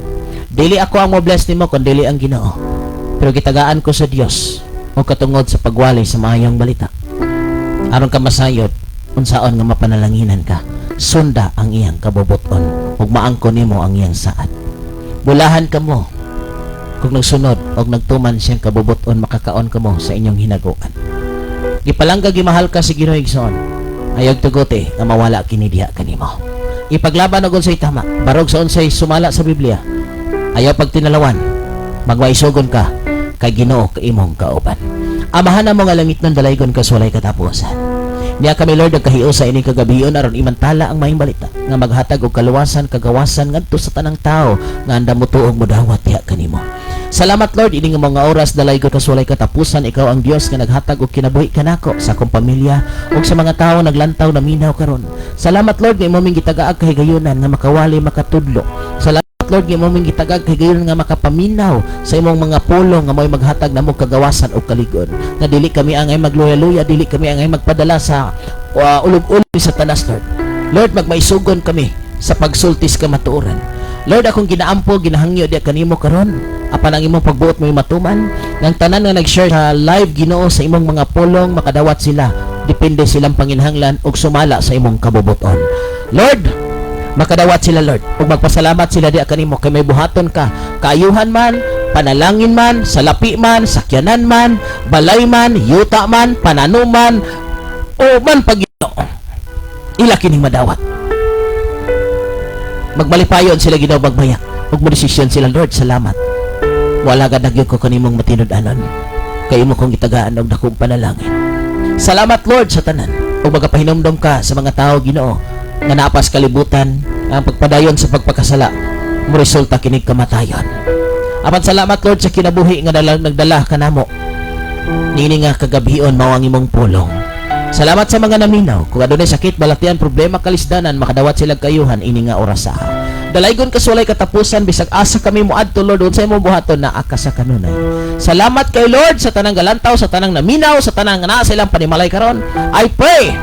Dili ako ang mo-bless nimo kun dili ang Ginoo. Pero gitagaan ko sa Dios o katungod sa pagwali sa maayong balita. Aron ka masayod unsaon nga mapanalanginan ka, sunda ang iyang kabubuton ug maangkon nimo ang iyang saad. Bulahan kamo kung nagsunod og nagtuman siyang kabubuton, makakaon kamo sa inyong hinaguan. Gipalangga, gimahal ka sa Ginoo, igsoon. Ayaw tuguti nga mawala kini diha kanimo. Ipaglaban og unsay tama, barog sa unsay sumala sa Biblia. Ayaw pagtinalawan. Magmaisugon ka kay Ginoo ka imong kauban. Amahan namo nga langitnon, dalaygon ka sa walay katapusan. Niya kami, Lord, nagkahiusa sa ining kagabion aron imantala ang maayong balita nga maghatag og kaluwasan, kagawasan ngadto sa tanang tao nga andam motuo ug modawat diha kanimo. Salamat, Lord, ining mga oras, dalaygon ka sa walay katapusan. Ikaw ang Dios nga naghatag og kinabuhi kanako, sa akong pamilya ug sa mga tawo naglantaw naminaw karon. Salamat, Lord, nga imo ming gitagaag kahigayunan nga makawali, makatudlo. Salamat, Lord, nga imo ming gitagaag kahigayunan nga makapaminaw sa imong mga pulong nga mo'y maghatag namo kagawasan ug kaligon. Nga dili kami angay magluya-luya, dili kami angay magpadala sa ulog-ulog ni Satanas, Lord. Lord, magmaisugon kami sa pagsulti sa kamatuoran. Lord, akong ginaampo, ginahangyo diya kanimo karon. Apan ang imong pagbuot mo'y matuman. Nang tanan nga nag-share sa live, Ginoo, sa imong mga pulong, makadawat sila. Depende silang panginhanglan ug sumala sa imong kabubuton. Lord, makadawat sila, Lord, ug magpasalamat sila diya kanimo kay may buhaton ka. Kaayuhan man, panalangin man, salapi man, sakyanan man, balay man, yuta man, pananuman, o man pag Ginoo. Ila kining madawat. Magmalipayon sila, Ginoo, magmayak. Ug mo desisyon sila, Lord, salamat. Wala ka nagyod ko kanimong matinud-anon. Kay imo kong gitagaan og dakong panalangin. Salamat, Lord, sa tanan. Ug magapahinumdom ka sa mga tao, Ginoo, nga naapas kalibutan ang pagpadayon sa pagpakasala mo resulta kinig kamatayon. Apan salamat, Lord, sa kinabuhi nga nagdala kanamo. Nini nga kagabion mao ang imong pulong. Salamat sa mga naminaw. Kung adunay sakit, balatian, problema, kalisdanan, makadawat sila kayuhan ini nga orasa. Dalaygon ka sa walay katapusan, bisag asa kami moadto, Lord, unsay mo buhaton, naa ka sa kanunay. Salamat kay Lord sa tanang galantaw, sa tanang naminaw, sa tanang naa sa ilang panimalay karon. I pray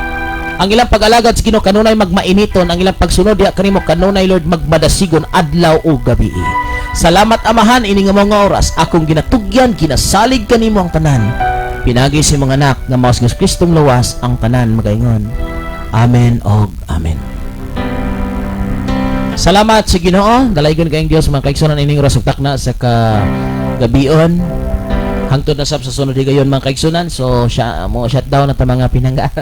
ang ilang pag-alagad sa Ginoo kanunay magmainiton, ang ilang pagsunod diha kanimo kanunay, Lord, magmadasigon adlaw ug gabi. Salamat, Amahan, ini nga mga oras akong ginatugyan, ginasalig kanimo ang tanan. Pinagi sa mga anak nga mao si Kristong luwas, ang tanan magaingon. Amen og amen. Salamat sa Ginoo. Dalaygon kayong Dios, mga kaigsunan, ining oras ug takna sa kagabion. Hangtod na sab sa sunod higayon, mga kaigsunan. So siya mo shutdown na ta, mga pinangga.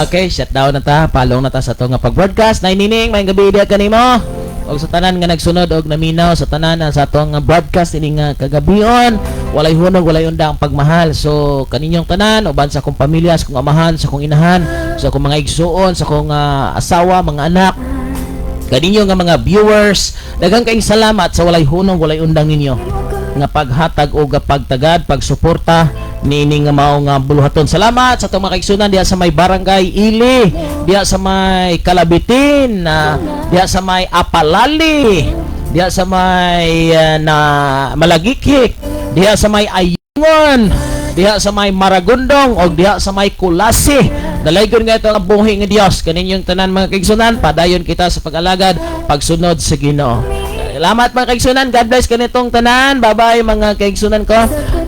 Okay, shutdown na ta, palong na ta sa ato nga pag-broadcast. Nay Nining, maayong gabi diha kanimo. Og sa tanan nga nagsunod og naminaw sa tanan na sa atong nga broadcast ini nga kagabion, walay hunog, walay unda ang pagmahal. So kaninyong tanan uban sa akong pamilya, sa akong amahan, sa akong inahan, sa akong mga igsuon, sa akong asawa, mga anak, kaninyo nga mga viewers, daghang kayong salamat sa walay hunong, walay undang ninyo nga paghatag o pagtagad, pagsuporta niini nga mao nga buluhaton. Salamat sa atong mga kaigsunan diha sa may Barangay Ili, diha sa may Kalabitin, na diha sa may Apalali, diha sa may na Malagikik, diha sa may Ayungon, diha sa may Maragondong o diha sa may Kulasi. Dalaygon nga ito ang buhi nga Dios kaninyong tanan, mga kaigsunan. Padayon kita sa pag-alagad, pagsunod sa Ginoo. Salamat, mga kaigsunan. God bless kanitong tanan. Bye-bye, mga kaigsunan ko.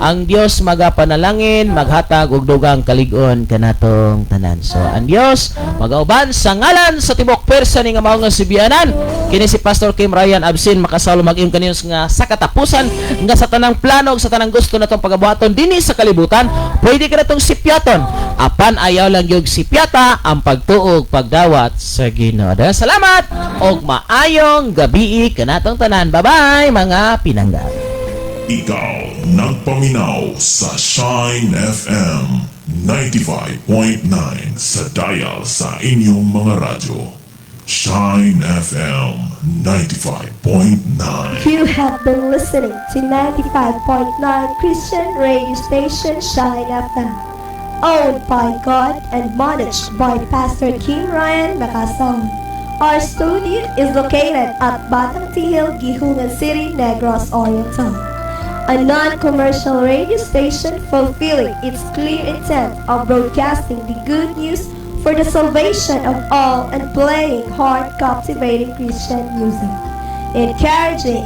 Ang Dios magapanalangin, maghatag og dugang kalig-on kanatong tanan. So ang Dios magauban sa ngalan sa tibok persa ni nga mao nga sibianan. Kini si Pastor Kim Ryan Absin makasalo mag-ingon kaninyo nga sa katapusan nga sa tanang plano ug sa tanang gusto natong pagabuhaton dinhi sa kalibutan, pwede ka natong sipyaton. Apan ayaw lang yung sipyata ang pagtuog pagdawat sa Ginoo. Daghang salamat og maayong gabii kanatong tanan. Bye-bye, mga pinangga. Ikaw nagpaminaw sa Shine FM 95.9 sa dial sa inyong mga radyo. Shine FM 95.9. You have been listening to 95.9 Christian radio station Shine FM, owned by God and managed by Pastor Kim Ryan Nakasang. Our studio is located at Batang Tihil, Guihulngan City, Negros Oriental. A non-commercial radio station fulfilling its clear intent of broadcasting the good news for the salvation of all and playing heart-captivating Christian music, encouraging